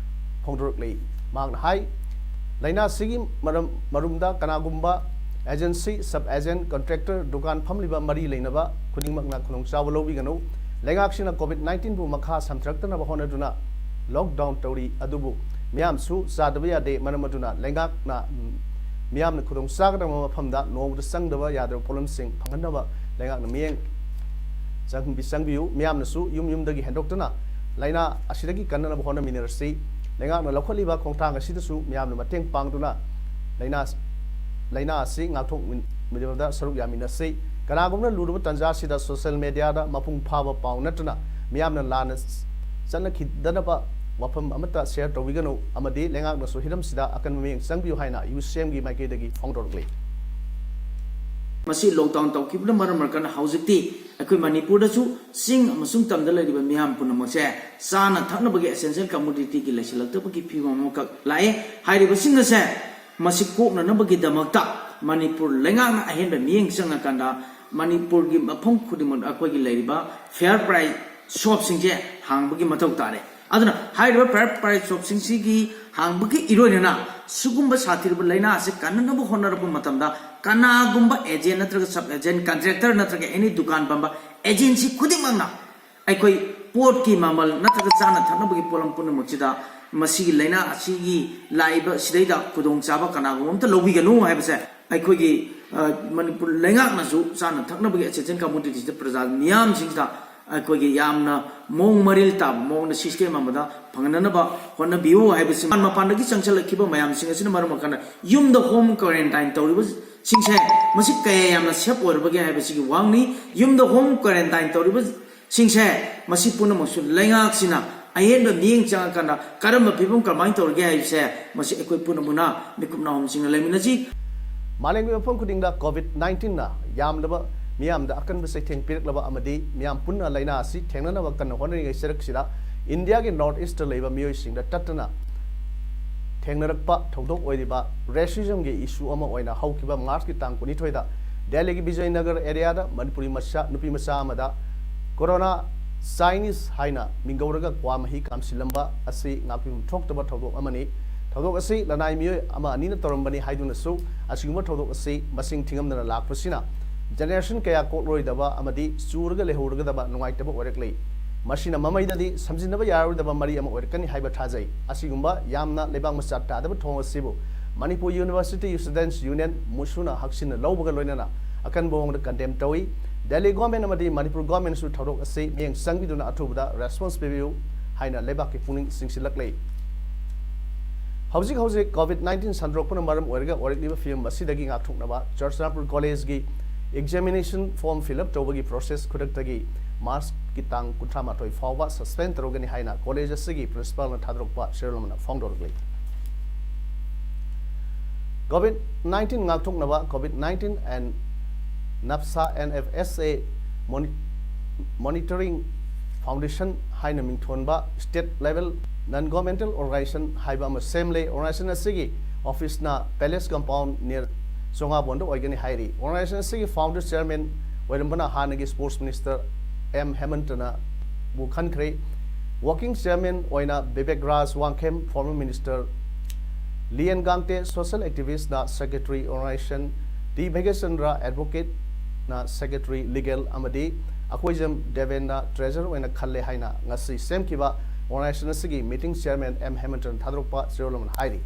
ꯐꯣꯡꯗꯣꯔꯛꯂꯤ꯫ ꯃꯍꯥꯛꯅ ꯍꯥꯏ, ꯂꯥꯏꯅꯥ ꯑꯁꯤꯒꯤ ꯃꯔꯝ, ꯃꯔꯨꯝꯗ ꯀꯅꯥꯒꯨꯝꯕ agency, sub agent, contractor, ꯗꯨꯀꯥꯟ ꯐꯝꯂꯤꯕ ꯃꯔꯤ ꯂꯩꯅꯕ ꯈꯨꯗꯤꯡꯃꯛꯅ ꯈꯨꯗꯣꯡꯆꯥꯕ ꯂꯧꯕꯤꯒꯅꯨ꯫ ꯂꯩꯉꯥꯛꯁꯤꯅ COVID nineteenꯕꯨ ꯃꯈꯥ ꯁꯝꯊꯔꯛꯇꯅꯕ ꯍꯣꯠꯅꯗꯨꯅ lockdown ꯇꯧꯔꯤ, ꯑꯗꯨꯕꯨ ꯃꯤꯌꯥꯝꯁꯨ ꯆꯥꯗꯕ ꯌꯥꯗꯦ꯫ ꯃꯔꯝ ꯑꯗꯨꯅ ꯂꯩꯉꯥꯛꯅ, ꯎꯝ, ꯃꯤꯌꯥꯝꯅ ꯈꯨꯗꯣꯡ ꯆꯥꯒꯗꯕ ꯃꯐꯝꯗ ꯅꯣꯡꯃꯗ ꯆꯪꯗꯕ ꯌꯥꯗ꯭ꯔꯕ ꯄꯣꯠꯂꯝꯁꯤꯡ ꯐꯪꯍꯟꯅꯕ ꯂꯩꯉꯥꯛꯅ ꯃꯤꯠꯌꯦꯡ ꯆꯪꯕꯤ-, ꯆꯪꯕꯤꯌꯨ꯫ ꯃꯤꯌꯥꯝꯅꯁꯨ ꯌꯨꯝ ꯌꯨꯝꯗꯒꯤ ꯍꯦꯟꯗꯣꯛꯇꯨꯅ ꯂꯥꯏꯅꯥ ꯑꯁꯤꯗꯒꯤ ꯀꯟꯅꯅꯕ ꯍꯣꯠꯅꯃꯤꯟꯅꯔꯁꯤ꯫ ꯂꯩꯉꯥꯛꯅ ꯂꯧꯈꯠꯂꯤꯕ ꯈꯣꯡꯊꯥꯡ ꯑꯁꯤꯗꯁꯨ ꯃꯤꯌꯥꯝꯅ ꯃꯇꯦꯡ ꯄꯥꯡꯗꯨꯅ ꯂꯥꯏꯅꯥ, ꯂꯥꯏꯅꯥ ꯑꯁꯤ ꯉꯥꯛꯊꯣꯛꯃꯤꯟꯅꯕꯗ ꯁꯔꯨꯛ ꯌꯥꯃꯤꯟꯅꯁꯤ꯫ ꯀꯅꯥꯒꯨꯝꯕꯅ ꯂꯨꯔꯕ ꯇꯥꯟꯖꯥ ꯑꯁꯤꯗ social mediaꯗ ꯃꯄꯨꯡ ꯐꯥꯕ ꯄꯥꯎ ꯅꯠꯇꯅ ꯃꯤꯌꯥꯝꯅ ꯂꯥꯟꯅ ꯆꯠꯅꯈꯤꯗꯅꯕ ꯋꯥꯐꯝ ꯑꯃꯠꯇ share ꯇꯧꯕꯤꯒꯅꯨ ꯑꯃꯗꯤ ꯂꯩꯉꯥꯛꯅꯁꯨ ꯍꯤꯔꯝꯁꯤꯗ ꯑꯀꯟꯕ ꯃꯤꯠꯌꯦꯡ ꯆꯪꯕꯤꯌꯨ ꯍꯥꯏꯅ ꯌꯨ ꯁꯤ ꯑꯦꯝꯒꯤ ꯃꯥꯏꯀꯩꯗꯒꯤ ꯐꯣꯡꯗꯣꯔꯛꯂꯤ꯫ ꯃꯁꯤ lockdown ꯇꯧꯈꯤꯕꯅ ꯃꯔꯝ ꯑꯣꯏꯔꯀꯥꯟꯗ ꯍꯧꯖꯤꯛꯇꯤ ꯑꯩꯈꯣꯏ ꯃꯅꯤꯄꯨꯔꯗꯁꯨ ꯆꯤꯡ ꯑꯃꯁꯨꯡ ꯇꯝꯗ ꯂꯩꯔꯤꯕ ꯃꯤꯌꯥꯝ ꯄꯨꯝꯅꯃꯛꯁꯦ ꯆꯥꯅ ꯊꯛꯅꯕꯒꯤ essential commodityꯒꯤ ꯂꯩꯁꯤꯜꯂꯛꯇꯕꯒꯤ ꯐꯤꯕꯝ ꯑꯃꯈꯛ ꯂꯥꯛꯑꯦ꯫ ꯍꯥꯏꯔꯤꯕꯁꯤꯡ ꯑꯁꯦ ꯃꯁꯤ ꯀꯣꯛꯅꯅꯕꯒꯤꯗꯃꯛꯇ ꯃꯅꯤꯄꯨꯔ ꯂꯩꯉꯥꯛꯅ ꯑꯍꯦꯟꯕ ꯃꯤꯠꯌꯦꯡ ꯆꯪꯉꯀꯥꯟꯗ ꯃꯅꯤꯄꯨꯔꯒꯤ ꯃꯐꯝ ꯈꯨꯗꯤꯡꯃꯛ ꯑꯩꯈꯣꯏꯒꯤ ꯂꯩꯔꯤꯕ fair price shopꯁꯤꯡꯁꯦ ꯍꯥꯡꯕꯒꯤ ꯃꯊꯧ ꯇꯥꯔꯦ꯫ ꯑꯗꯨꯅ ꯍꯥꯏꯔꯤꯕ fair price shopꯁꯤꯡꯁꯤꯒꯤ ꯍꯥꯡꯕꯒꯤ ꯏꯔꯣꯏꯅꯅ ꯁꯤꯒꯨꯝꯕ ꯁꯥꯊꯤꯔꯕ ꯂꯥꯏꯅꯥ ꯑꯁꯤ ꯀꯟꯅꯅꯕ ꯍꯣꯠꯅꯔꯛꯄ ꯃꯇꯝꯗ ꯀꯅꯥꯒꯨꯝꯕ agent ꯅꯠꯇ꯭ꯔꯒ sub agent, contractor ꯅꯠꯇ꯭ꯔꯒ any ꯗꯨꯀꯥꯟ ꯐꯝꯕ agency ꯈꯨꯗꯤꯡꯃꯛꯅ ꯑꯩꯈꯣꯏ ꯄꯣꯠꯀꯤ ꯃꯃꯜ ꯅꯠꯇ꯭ꯔꯒ ꯆꯥꯅ ꯊꯛꯅꯕꯒꯤ ꯄꯣꯠꯂꯝ ꯄꯨꯝꯅꯃꯛꯁꯤꯗ ꯃꯁꯤꯒꯤ ꯂꯥꯏꯅꯥ ꯑꯁꯤꯒꯤ ꯂꯥꯛꯏꯕ ꯁꯤꯗꯩꯗ ꯈꯨꯗꯣꯡꯆꯥꯕ ꯀꯅꯥꯒꯨꯝꯕ ꯑꯝꯇ ꯂꯧꯕꯤꯒꯅꯨ ꯍꯥꯏꯕꯁꯦ ꯑꯩꯈꯣꯏꯒꯤ, ꯑ, ꯃꯅꯤꯄꯨꯔ ꯂꯩꯉꯥꯛꯅꯁꯨ ꯆꯥꯅ ꯊꯛꯅꯕꯒꯤ ꯑꯆꯦꯠꯆꯟ ꯀꯥꯡꯕꯨꯗ꯭ꯔꯤꯁꯤꯗ ꯄ꯭ꯔꯖꯥ ꯃꯤꯌꯥꯝꯁꯤꯡꯁꯤꯗ ꯑꯩꯈꯣꯏꯒꯤ ꯌꯥꯝꯅ ꯃꯑꯣꯡ ꯃꯔꯤꯜ ꯇꯥꯕ ꯃꯑꯣꯡꯗ system ꯑꯃꯗ ꯐꯪꯍꯟꯅꯅꯕ ꯍꯣꯠꯅꯕꯤꯌꯨ ꯍꯥꯏꯕꯁꯤ ꯃꯄꯥꯟ ꯃꯄꯥꯟꯗꯒꯤ ꯆꯪꯁꯤꯜꯂꯛꯈꯤꯕ ꯃꯌꯥꯝꯁꯤꯡ ꯑꯁꯤꯅ ꯃꯔꯝ ꯑꯣꯏꯔꯀꯥꯟꯗ ꯌꯨꯝꯗ home quarantine ꯇꯧꯔꯤꯕꯁꯤꯡꯁꯦ ꯃꯁꯤ ꯀꯌꯥ ꯌꯥꯝꯅ safe ꯑꯣꯏꯔꯕꯒꯦ ꯍꯥꯏꯕꯁꯤꯒꯤ ꯋꯥꯍꯪꯅꯤ꯫ ꯌꯨꯝꯗ home quarantine ꯇꯧꯔꯤꯕ ꯁꯤꯡꯁꯦ, ꯃꯁꯤ ꯄꯨꯝꯅꯃꯛꯁꯨ ꯂꯩꯉꯥꯛꯁꯤꯅ ꯑꯍꯦꯟꯕ ꯃꯤꯠꯌꯦꯡ ꯆꯪꯉꯀꯥꯟꯗ ꯀꯔꯝꯕ ꯐꯤꯕꯝ ꯀꯔꯝꯍꯥꯏꯅ ꯇꯧꯔꯒꯦ ꯍꯥꯏꯕꯁꯦ ꯃꯁꯤ ꯑꯩꯈꯣꯏ ꯄꯨꯝꯅꯃꯛꯅ ꯃꯤꯀꯨꯞ ꯅꯥꯍꯨꯝꯁꯤꯡꯅ ꯂꯩꯃꯤꯟꯅꯁꯤ꯫ ꯃꯥꯂꯦꯝꯒꯤ ꯃꯐꯝ ꯈꯨꯗꯤꯡꯗ COVID nineteenꯅ ꯌꯥꯝꯂꯕ ꯃꯤꯌꯥꯝꯗ ꯑꯀꯟꯕ ꯆꯩꯊꯦꯡ ꯄꯤꯔꯛꯂꯕ ꯑꯃꯗꯤ ꯃꯤꯌꯥꯝ ꯄꯨꯟꯅ ꯂꯥꯏꯅꯥ ꯑꯁꯤ ꯊꯦꯡꯅꯅꯕ ꯀꯟꯅ ꯍꯣꯠꯅꯔꯤꯉꯩ ꯆꯔꯛꯁꯤꯗ ꯏꯟꯗꯤꯌꯥꯒꯤ North Eastꯇ ꯂꯩꯕ ꯃꯤꯑꯣꯏꯁꯤꯡꯗ ꯇꯠꯇꯅ ꯊꯦꯡꯅꯔꯛꯄ ꯊꯧꯗꯣꯛ ꯑꯣꯏꯔꯤꯕ racismꯒꯤ issue ꯑꯃ ꯑꯣꯏꯅ ꯍꯧꯈꯤꯕ Marchꯀꯤ ꯇꯥꯡ ꯀꯨꯟꯅꯤꯊꯣꯏꯗ ꯗꯦꯜꯂꯤꯒꯤ ꯕꯤꯖꯌꯅꯒꯔ areaꯗ ꯃꯅꯤꯄꯨꯔꯤ ꯃꯆꯥ, ꯅꯨꯄꯤ ꯃꯆꯥ ꯑꯃꯗ Corona Chinese ꯍꯥꯏꯅ ꯃꯤꯡꯒꯧꯔꯒ ꯀ꯭ꯋꯥ ꯃꯍꯤ ꯀꯥꯝꯁꯤꯜꯂꯝꯕ ꯑꯁꯤ ꯉꯥꯛꯄꯤꯐꯝ ꯊꯣꯛꯇꯕ ꯊꯧꯗꯣꯛ ꯑꯃꯅꯤ꯫ ꯊꯧꯗꯣꯛ ꯑꯁꯤ ꯂꯅꯥꯏ ꯃꯤꯑꯣꯏ ꯑꯃ ꯑꯅꯤꯅ ꯇꯧꯔꯝꯕꯅꯤ ꯍꯥꯏꯗꯨꯅꯁꯨ ꯑꯁꯤꯒꯨꯝꯕ ꯊꯧꯗꯣꯛ ꯑꯁꯤ ꯃꯁꯤꯡ ꯊꯤꯉꯝꯗꯅ ꯂꯥꯛꯄꯁꯤꯅ generation ꯀꯌꯥ ꯀꯣꯛꯂꯔꯣꯏꯗꯕ ꯑꯃꯗꯤ ꯆꯨꯔꯒ ꯂꯩꯍꯧꯔꯒꯗꯕ ꯅꯨꯡꯉꯥꯏꯇꯕ ꯑꯣꯏꯔꯛꯂꯤ꯫ ꯃꯁꯤꯅ ꯃꯃꯩꯗꯗꯤ ꯁꯝꯖꯤꯟꯅꯕ ꯌꯥꯔꯣꯏꯗꯕ ꯃꯔꯤ ꯑꯃ ꯑꯣꯏꯔꯛꯀꯅꯤ ꯍꯥꯏꯕ ꯊꯥꯖꯩ꯫ ꯑꯁꯤꯒꯨꯝꯕ ꯌꯥꯝꯅ ꯂꯩꯕꯥꯛ ꯃꯆꯥ ꯇꯥꯗꯕ ꯊꯧꯑꯣꯡ ꯑꯁꯤꯕꯨ Manipur University Students Union, MUSUꯅ ꯍꯛꯆꯤꯟꯅ ꯂꯧꯕꯒ ꯂꯣꯏꯅꯅ ꯑꯀꯟꯕ ꯃꯑꯣꯡꯗ condemn ꯇꯧꯏ꯫ Delhi government ꯑꯃꯗꯤ Manipur governmentꯁꯨ ꯊꯧꯗꯣꯛ ꯑꯁꯤ ꯃꯤꯠꯌꯦꯡ ꯆꯪꯕꯤꯗꯨꯅ ꯑꯊꯨꯕꯗ response ꯄꯤꯕꯤꯌꯨ ꯍꯥꯏꯅ ꯂꯩꯕꯥꯛꯀꯤ ꯄꯨꯛꯅꯤꯡ ꯆꯤꯡꯁꯤꯜꯂꯛꯂꯤ꯫ ꯍꯧꯖꯤꯛ ꯍꯧꯖꯤꯛ COVID nineteen ꯁꯟꯗꯣꯔꯛꯄꯅ ꯃꯔꯝ ꯑꯣꯏꯔꯒ ꯑꯣꯏꯔꯛꯂꯤꯕ ꯐꯤꯕꯝ ꯑꯁꯤꯗꯒꯤ ꯉꯥꯛꯊꯣꯛꯅꯕ ꯆꯨꯔꯆꯥꯟꯄꯨꯔ ꯀꯣꯂꯦꯖꯀꯤ examination form fill up ꯇꯧꯕꯒꯤ process ꯈꯨꯗꯛꯇꯒꯤ Marchꯀꯤ ꯇꯥꯡ ꯀꯨꯟꯊ꯭ꯔꯥ ꯃꯥꯊꯣꯏ ꯐꯥꯎꯕ suspend ꯇꯧꯔꯒꯅꯤ ꯍꯥꯏꯅ ꯀꯣꯂꯦꯖ ꯑꯁꯤꯒꯤ principalꯅ ꯊꯥꯗꯣꯔꯛꯄ ꯁꯦꯔꯦꯜ ꯑꯃꯅ ꯐꯣꯡꯗꯣꯔꯛꯂꯤ꯫ COVID nineteen ꯉꯥꯛꯊꯣꯛꯅꯕ COVID nineteen and NAFSA, NFSA Moni-, Monitoring Foundation ꯍꯥꯏꯅ ꯃꯤꯡꯊꯣꯟꯕ state level non governmental organization ꯍꯥꯏꯕ ꯑꯃ ꯁꯦꯝꯂꯦ꯫ Organization ꯑꯁꯤꯒꯤ officeꯅ Palace Compound near ꯆꯣꯉꯥꯕꯣꯟꯗ ꯑꯣꯏꯒꯅꯤ ꯍꯥꯏꯔꯤ꯫ Organization ꯑꯁꯤꯒꯤ founder chairman ꯑꯣꯏꯔꯝꯕꯅ ꯍꯥꯟꯅꯒꯤ sports minister ꯑꯦꯝ ꯍꯦꯃꯟꯇꯅꯕꯨ ꯈꯟꯈ꯭ꯔꯦ꯫ Working chairman ꯑꯣꯏꯅ Bibek Raj Wangkhem, former minister Lien Gangte, social activistꯅ secretary, organization ꯇꯤ ꯚꯩꯒ꯭ꯌꯆꯟꯗ꯭ꯔ, advocateꯅ secretary, legal ꯑꯃꯗꯤ ꯑꯀꯣꯏꯖꯝ ꯗꯦꯕꯦꯟꯅ treasurer ꯑꯣꯏꯅ ꯈꯜꯂꯦ ꯍꯥꯏꯅ ꯉꯁꯤ ꯁꯦꯝꯈꯤꯕ ꯑꯣꯔꯒꯅꯥꯏꯖꯦꯁꯟ ꯑꯁꯤꯒꯤ ꯃꯤꯇꯤꯡ ꯆꯤꯌꯔꯃꯦꯟ ꯑꯦꯝ ꯍꯦꯃꯟꯇꯅ ꯊꯥꯗꯣꯔꯛꯄ ꯆꯦꯔꯣꯜ ꯑꯃꯅ ꯍꯥꯏꯔꯤ꯫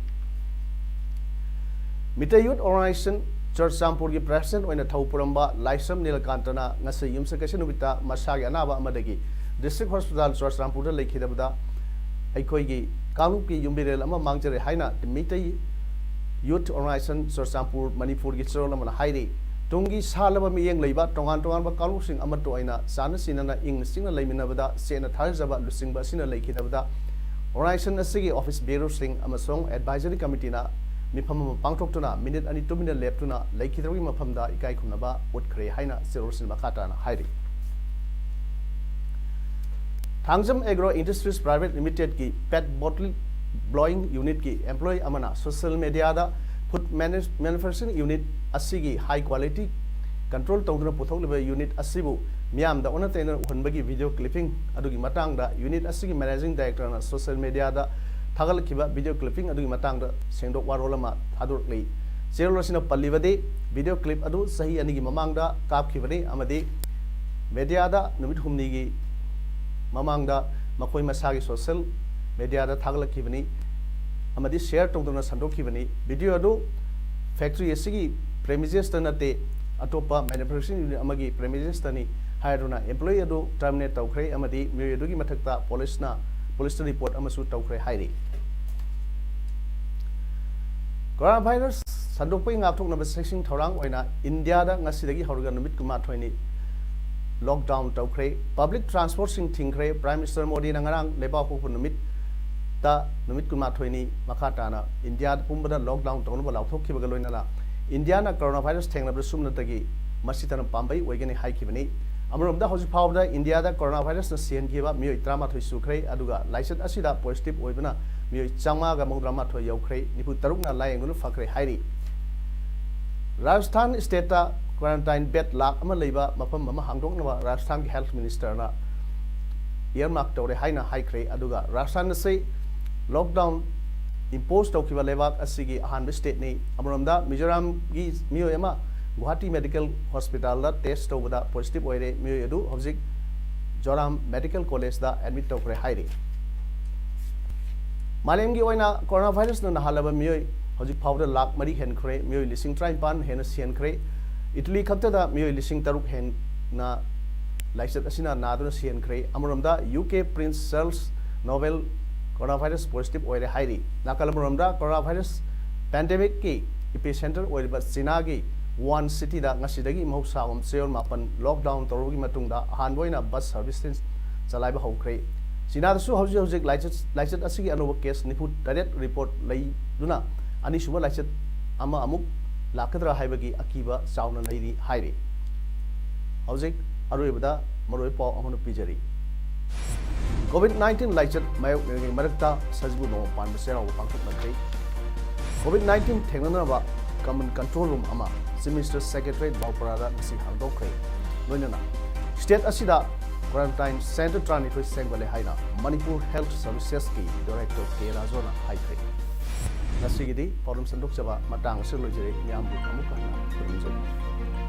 ꯃꯤꯇꯩ ꯌꯨꯠ ꯑꯣꯔꯒꯅꯥꯏꯖꯦꯁꯟ ꯆꯨꯔꯆꯥꯟꯄꯨꯔꯒꯤ ꯄ꯭ꯔꯦꯁꯤꯗꯦꯟꯠ ꯑꯣꯏꯅ ꯊꯧ ꯄꯨꯔꯝꯕ ꯂꯥꯏꯁ꯭ꯔꯝ ꯅꯤꯂꯀꯥꯟꯇꯅ ꯉꯁꯤ ꯌꯨꯝꯁꯀꯩꯁ ꯅꯨꯃꯤꯠꯇ ꯃꯁꯥꯒꯤ ꯑꯅꯥꯕ ꯑꯃꯗꯒꯤ ꯗꯤꯁꯇ꯭ꯔꯤꯛ ꯍꯣꯁꯄꯤꯇꯥꯜ ꯆꯨꯔꯆꯥꯟꯄꯨꯔꯗ ꯂꯩꯈꯤꯗꯕꯗ ꯑꯩꯈꯣꯏꯒꯤ ꯀꯥꯡꯂꯨꯞꯀꯤ ꯌꯨꯝꯕꯤꯔꯦꯜ ꯑꯃ ꯃꯥꯡꯖꯔꯦ ꯍꯥꯏꯅ ꯃꯤꯇꯩ ꯌꯨꯠ ꯑꯣꯔꯒꯅꯥꯏꯖꯦꯁꯟ ꯆꯨꯔꯆꯥꯟꯄꯨꯔ ꯃꯅꯤꯄꯨꯔꯒꯤ ꯆꯦꯔꯣꯜ ꯑꯃꯅ ꯍꯥꯏꯔꯤ꯫ ꯇꯨꯡꯒꯤ ꯁꯥꯠꯂꯕ ꯃꯤꯠꯌꯦꯡ ꯂꯩꯕ ꯇꯣꯉꯥꯟ ꯇꯣꯉꯥꯟꯕ ꯀꯥꯡꯂꯨꯞꯁꯤꯡ ꯑꯃꯠꯇ ꯑꯣꯏꯅ ꯆꯥꯟꯅ ꯆꯤꯟꯅꯅ ꯏꯪꯅ ꯆꯤꯛꯅ ꯂꯩꯃꯤꯟꯅꯕꯗ ꯆꯦꯠꯅ ꯊꯥꯖꯖꯕ ꯂꯨꯆꯤꯡꯕ ꯑꯁꯤꯅ ꯂꯩꯈꯤꯗꯕꯗ ꯑꯣꯔꯒꯅꯥꯏꯖꯦꯁꯟ ꯑꯁꯤꯒꯤ ꯑꯣꯐꯤꯁ ꯕꯦꯔꯔꯁꯤꯡ ꯑꯃꯁꯨꯡ ꯑꯦꯗꯚꯥꯏꯖꯔꯤ ꯀꯃꯤꯇꯤꯅ ꯃꯤꯐꯝ ꯑꯃ ꯄꯥꯡꯊꯣꯛꯇꯨꯅ ꯃꯤꯅꯤꯠ ꯑꯅꯤ ꯇꯨꯃꯤꯟꯅ ꯂꯦꯞꯇꯨꯅ ꯂꯩꯈꯤꯗꯕꯒꯤ ꯃꯐꯝꯗ ꯏꯀꯥꯏ ꯈꯨꯝꯅꯕ ꯎꯠꯈ꯭ꯔꯦ ꯍꯥꯏꯅ ꯆꯦꯔꯣꯜꯁꯤꯅ ꯃꯈꯥ ꯇꯥꯅ ꯍꯥꯏꯔꯤ꯫ ꯊꯥꯡꯖꯝ ꯑꯦꯒ꯭ꯔꯣ ꯏꯟꯗꯁꯇ꯭ꯔꯤꯁ ꯄ꯭ꯔꯥꯏꯚꯦꯠ ꯂꯤꯃꯤꯇꯦꯗꯀꯤ ꯄꯦꯠ ꯕꯣꯇꯜ ꯕ꯭ꯂꯣꯌꯤꯡ ꯌꯨꯅꯤꯠꯀꯤ ꯑꯦꯝꯄ꯭ꯂꯣꯌꯤ ꯑꯃꯅ ꯁꯣꯁꯤꯌꯦꯜ ꯃꯦꯗꯤꯌꯥꯗ ꯐꯨꯗ ꯃꯦꯅꯨꯐꯦꯛꯆꯔꯤꯡ ꯌꯨꯅꯤꯠ ꯑꯁꯤꯒꯤ ꯍꯥꯏ ꯀ꯭ꯋꯥꯂꯤꯇꯤ ꯀꯟꯇ꯭ꯔꯣꯜ ꯇꯧꯗꯨꯅ ꯄꯨꯊꯣꯛꯂꯤꯕ ꯌꯨꯅꯤꯠ ꯑꯁꯤꯕꯨ ꯃꯤꯌꯥꯝꯗ ꯑꯣꯟꯅ ꯇꯩꯅ ꯎꯍꯟꯕꯒꯤ ꯚꯤꯗꯤꯑꯣ ꯀ꯭ꯂꯤꯞꯄꯤꯡ ꯑꯗꯨꯒꯤ ꯃꯇꯥꯡꯗ ꯌꯨꯅꯤꯠ ꯑꯁꯤꯒꯤ ꯃꯦꯅꯦꯖꯤꯡ ꯗꯥꯏꯔꯦꯛꯇꯔꯅ ꯁꯣꯁꯤꯌꯦꯜ ꯃꯦꯗꯤꯌꯥꯗ ꯊꯥꯒꯠꯂꯛꯈꯤꯕ ꯚꯤꯗꯤꯑꯣ ꯀ꯭ꯂꯤꯞꯄꯤꯡ ꯑꯗꯨꯒꯤ ꯃꯇꯥꯡꯗ ꯁꯦꯡꯗꯣꯛ ꯋꯥꯔꯣꯜ ꯑꯃ ꯊꯥꯗꯣꯔꯛꯂꯤ꯫ ꯆꯦꯔꯣꯜ ꯑꯁꯤꯅ ꯄꯜꯂꯤꯕꯗꯤ, ꯚꯤꯗꯤꯑꯣ ꯀ꯭ꯂꯤꯞ ꯑꯗꯨ ꯆꯍꯤ ꯑꯅꯤꯒꯤ ꯃꯃꯥꯡꯗ ꯀꯥꯞꯈꯤꯕꯅꯤ ꯑꯃꯗꯤ ꯃꯦꯗꯤꯌꯥꯗ ꯅꯨꯃꯤꯠ ꯍꯨꯝꯅꯤꯒꯤ ꯃꯃꯥꯡꯗ ꯃꯈꯣꯏ ꯃꯁꯥꯒꯤ ꯁꯣꯁꯤꯌꯦꯜ ꯃꯦꯗꯤꯌꯥꯗ ꯊꯥꯒꯠꯂꯛꯈꯤꯕꯅꯤ ꯑꯃꯗꯤ ꯁꯦꯌꯔ ꯇꯧꯗꯨꯅ ꯁꯟꯗꯣꯛꯈꯤꯕꯅꯤ꯫ ꯚꯤꯗꯤꯑꯣ ꯑꯗꯨ ꯐꯦꯛꯇꯔꯤ ꯑꯁꯤꯒꯤ ꯄ꯭ꯔꯦꯃꯤꯁꯦꯁꯇ ꯅꯠꯇꯦ, ꯑꯇꯣꯞꯄ ꯃꯦꯅꯨꯐꯦꯛꯆꯔꯤꯡ ꯌꯨꯅꯤꯠ ꯑꯃꯒꯤ ꯄ꯭ꯔꯦꯃꯤꯁꯦꯁꯇꯅꯤ ꯍꯥꯏꯗꯨꯅ ꯑꯦꯝꯄ꯭ꯂꯣꯌꯤ ꯑꯗꯨ ꯇꯔꯃꯤꯅꯦꯠ ꯇꯧꯈ꯭ꯔꯦ ꯑꯃꯗꯤ ꯃꯤꯑꯣꯏ ꯑꯗꯨꯒꯤ ꯃꯊꯛꯇ ꯄꯨꯂꯤꯁꯅ, ꯄꯨꯂꯤꯁꯇ ꯔꯤꯄꯣꯔꯠ ꯑꯃꯁꯨ ꯇꯧꯈ꯭ꯔꯦ ꯍꯥꯏꯔꯤ꯫ ꯀꯣꯔꯣꯅꯥ ꯚꯥꯏꯔꯁ ꯁꯟꯗꯣꯛꯄꯒꯤ ꯉꯥꯛꯊꯣꯛꯅꯕ ꯆꯦꯛꯁꯤꯟ ꯊꯧꯔꯥꯡ ꯑꯣꯏꯅ ꯏꯟꯗꯤꯌꯥꯗ ꯉꯁꯤꯗꯒꯤ ꯍꯧꯔꯒ ꯅꯨꯃꯤꯠ ꯀꯨꯟꯃꯥꯊꯣꯏꯅꯤ ꯂꯣꯛꯗꯥꯎꯟ ꯇꯧꯈ꯭ꯔꯦ꯫ ꯄꯕ꯭ꯂꯤꯛ ꯇ꯭ꯔꯥꯟꯁꯄꯣꯔꯠꯁꯤꯡ ꯊꯤꯡꯈ꯭ꯔꯦ꯫ ꯄ꯭ꯔꯥꯏꯝ ꯃꯤꯅꯤꯁꯇꯔ ꯃꯣꯗꯤꯅ ꯉꯔꯥꯡ ꯂꯩꯕꯥꯛ ꯄꯣꯛꯄ ꯅꯨꯃꯤꯠꯇ ꯅꯨꯃꯤꯠ ꯀꯨꯟꯃꯥꯊꯣꯏꯅꯤ ꯃꯈꯥ ꯇꯥꯅ ꯏꯟꯗꯤꯌꯥ ꯄꯨꯝꯕꯗ ꯂꯣꯛꯗꯥꯎꯟ ꯇꯧꯅꯕ ꯂꯥꯎꯊꯣꯛꯈꯤꯕꯒ ꯂꯣꯏꯅꯅ ꯏꯟꯗꯤꯌꯥꯅ ꯀꯣꯔꯣꯅꯥ ꯚꯥꯏꯔꯁ ꯊꯦꯡꯅꯕꯗ ꯁꯨꯞꯅꯇꯒꯤ ꯃꯁꯤꯇꯅ ꯄꯥꯝꯕꯩ ꯑꯣꯏꯒꯅꯤ ꯍꯥꯏꯈꯤꯕꯅꯤ꯫ ꯑꯃꯔꯣꯝꯗ ꯍꯧꯖꯤꯛ ꯐꯥꯎꯕꯗ ꯏꯟꯗꯤꯌꯥꯗ ꯀꯣꯔꯣꯅꯥ ꯚꯥꯏꯔꯁꯅ ꯁꯤꯍꯟꯈꯤꯕ ꯃꯤꯑꯣꯏ ꯇꯔꯥꯃꯥꯊꯣꯏ ꯁꯨꯈ꯭ꯔꯦ, ꯑꯗꯨꯒ ꯂꯥꯏꯆꯠ ꯑꯁꯤꯗ ꯄꯣꯖꯤꯇꯤꯚ ꯑꯣꯏꯕꯅ ꯃꯤꯑꯣꯏ ꯆꯥꯝꯃꯉꯥꯒ ꯃꯧꯗ꯭ꯔꯥꯃꯥꯊꯣꯏ ꯌꯧꯈ꯭ꯔꯦ, ꯅꯤꯐꯨ ꯇꯔꯨꯛꯅ ꯂꯥꯌꯦꯡꯗꯨꯅ ꯐꯈ꯭ꯔꯦ ꯍꯥꯏꯔꯤ꯫ ꯔꯥꯖꯁꯊꯥꯟ ꯁ꯭ꯇꯦꯠꯇ ꯀ꯭ꯋꯥꯔꯦꯟꯇꯥꯏꯟ ꯕꯦꯗ ꯂꯥꯈ ꯑꯃ ꯂꯩꯕ ꯃꯐꯝ ꯑꯃ ꯍꯥꯡꯗꯣꯛꯅꯕ ꯔꯥꯖꯁꯊꯥꯟꯒꯤ ꯍꯦꯜꯊ ꯃꯤꯅꯤꯁꯇꯔꯅ ꯏꯌꯔꯃꯥꯔꯛ ꯇꯧꯔꯦ ꯍꯥꯏꯅ ꯍꯥꯏꯈ꯭ꯔꯦ꯫ ꯑꯗꯨꯒ ꯔꯥꯖꯁꯊꯥꯟ ꯑꯁꯤ ꯂꯣꯛꯗꯥꯎꯟ ꯏꯝꯄꯣꯖ ꯇꯧꯈꯤꯕ ꯂꯩꯕꯥꯛ ꯑꯁꯤꯒꯤ ꯑꯍꯥꯟꯕ ꯁ꯭ꯇꯦꯠꯅꯤ꯫ ꯑꯃꯔꯣꯝꯗ ꯃꯤꯖꯣꯔꯥꯝꯒꯤ ꯃꯤꯑꯣꯏ ꯑꯃ ꯒꯨꯋꯥꯍꯥꯇꯤ ꯃꯦꯗꯤꯀꯦꯜ ꯍꯣꯁꯄꯤꯇꯥꯜꯗ ꯇꯦꯁ ꯇꯧꯕꯗ ꯄꯣꯖꯤꯇꯤꯚ ꯑꯣꯏꯔꯦ꯫ ꯃꯤꯑꯣꯏ ꯑꯗꯨ ꯍꯧꯖꯤꯛ ꯖꯣꯔꯥꯝ ꯃꯦꯗꯤꯀꯦꯜ ꯀꯣꯂꯦꯖꯇ ꯑꯦꯗꯃꯤꯠ ꯇꯧꯈ꯭ꯔꯦ ꯍꯥꯏꯔꯤ꯫ ꯃꯥꯂꯦꯝꯒꯤ ꯑꯣꯏꯅ ꯀꯣꯔꯣꯅꯥ ꯚꯥꯏꯔꯁꯅ ꯅꯥꯍꯜꯂꯕ ꯃꯤꯑꯣꯏ ꯍꯧꯖꯤꯛ ꯐꯥꯎꯕꯗ ꯂꯥꯈ ꯃꯔꯤ ꯍꯦꯟꯈ꯭ꯔꯦ, ꯃꯤꯑꯣꯏ ꯂꯤꯁꯤꯡ ꯇꯔꯥꯅꯤꯄꯥꯟ ꯍꯦꯟꯅ ꯁꯤꯍꯟꯈ꯭ꯔꯦ꯫ ꯏꯇꯂꯤ ꯈꯛꯇꯗ ꯃꯤꯑꯣꯏ ꯂꯤꯁꯤꯡ ꯇꯔꯨꯛ ꯍꯦꯟꯅ ꯂꯥꯏꯆꯠ ꯑꯁꯤꯅ ꯅꯥꯗꯨꯅ ꯁꯤꯍꯟꯈ꯭ꯔꯦ꯫ ꯑꯃꯔꯣꯝꯗ U K Prince Charles novel corona virus positive ꯑꯣꯏꯔꯦ ꯍꯥꯏꯔꯤ꯫ ꯅꯥꯀꯜ ꯑꯃꯔꯣꯝꯗ ꯀꯣꯔꯣꯅꯥ ꯚꯥꯏꯔꯁ ꯄꯦꯟꯗꯦꯃꯤꯛꯀꯤ ꯏꯄꯤ ꯁꯦꯟꯇꯔ ꯑꯣꯏꯔꯤꯕ ꯆꯤꯅꯥꯒꯤ ꯋꯨꯍꯥꯟ ꯁꯤꯇꯤꯗ ꯉꯁꯤꯗꯒꯤ ꯃꯍꯧꯁꯥꯒꯨꯝ ꯆꯌꯣꯜ ꯃꯥꯄꯟ ꯂꯣꯛꯗꯥꯎꯟ ꯇꯧꯔꯕꯒꯤ ꯃꯇꯨꯡꯗ ꯑꯍꯥꯟꯕ ꯑꯣꯏꯅ ꯕꯁ ꯁꯔꯚꯤꯁꯁꯤꯡ ꯆꯂꯥꯏꯕ ꯍꯧꯈ꯭ꯔꯦ꯫ ꯆꯤꯅꯥꯗꯁꯨ ꯍꯧꯖꯤꯛ ꯍꯧꯖꯤꯛ ꯂꯥꯏꯆꯠ, ꯂꯥꯏꯆꯠ ꯑꯁꯤꯒꯤ ꯑꯅꯧꯕ ꯀꯦꯁ ꯅꯤꯐꯨ ꯇꯔꯦꯠ ꯔꯤꯄꯣꯔꯠ ꯂꯩꯗꯨꯅ ꯑꯅꯤꯁꯨꯕ ꯂꯥꯏꯆꯠ ꯑꯃ ꯑꯃꯨꯛ ꯂꯥꯛꯀꯗ꯭ꯔꯥ ꯍꯥꯏꯕꯒꯤ ꯑꯀꯤꯕ ꯆꯥꯎꯅ ꯂꯩꯔꯤ ꯍꯥꯏꯔꯤ꯫ ꯍꯧꯖꯤꯛ ꯑꯔꯣꯏꯕꯗ ꯃꯔꯨꯑꯣꯏꯕ ꯄꯥꯎ ꯑꯃꯅ ꯄꯤꯖꯔꯤ꯫ ꯀꯣꯚꯤꯗ ꯅꯥꯏꯟꯇꯤꯟ ꯂꯥꯏꯆꯠ ꯃꯥꯌꯣꯛꯅꯔꯤꯉꯩ ꯃꯔꯛꯇ ꯁꯖꯤꯕꯨ ꯅꯣꯡꯃ ꯄꯥꯟꯕ ꯆꯩꯔꯥꯎꯕ ꯄꯥꯡꯊꯣꯛꯅꯈ꯭ꯔꯦ꯫ ꯀꯣꯚꯤꯗ ꯅꯥꯏꯟꯇꯤꯟ ꯊꯦꯡꯅꯅꯕ ꯀꯃꯟ ꯀꯟꯇ꯭ꯔꯣꯜ ꯔꯨꯝ ꯑꯃ ꯆꯤꯐ ꯃꯤꯅꯤꯁꯇꯔ ꯁꯦꯀ꯭ꯔꯦꯇꯔꯦꯠ ꯕꯥꯎꯄꯔꯥꯗ ꯉꯁꯤ ꯍꯥꯡꯗꯣꯛꯈ꯭ꯔꯦ꯫ ꯂꯣꯏꯅꯅ ꯁ꯭ꯇꯦꯠ ꯑꯁꯤꯗ ꯀ꯭ꯋꯥꯔꯦꯟꯇꯥꯏꯟ ꯁꯦꯟꯇꯔ ꯇꯔꯥꯅꯤꯊꯣꯏ ꯁꯦꯝꯒꯠꯂꯦ ꯍꯥꯏꯅ ꯃꯅꯤꯄꯨꯔ ꯍꯦꯜꯊ ꯁꯔꯚꯤꯁꯦꯁꯀꯤ ꯗꯥꯏꯔꯦꯛꯇꯔ ꯀꯦ ꯔꯥꯖꯨꯅ ꯍꯥꯏꯈ꯭ꯔꯦ꯫ ꯉꯁꯤꯒꯤꯗꯤ ꯄꯥꯎꯗꯝ ꯁꯟꯗꯣꯛꯆꯕ ꯃꯇꯥꯡ ꯑꯁꯤꯗ ꯂꯣꯏꯖꯔꯦ꯫ ꯃꯤꯌꯥꯝꯕꯨ ꯑꯃꯨꯛ ꯍꯟꯅ ꯈꯨꯔꯨꯝꯖꯔꯤ꯫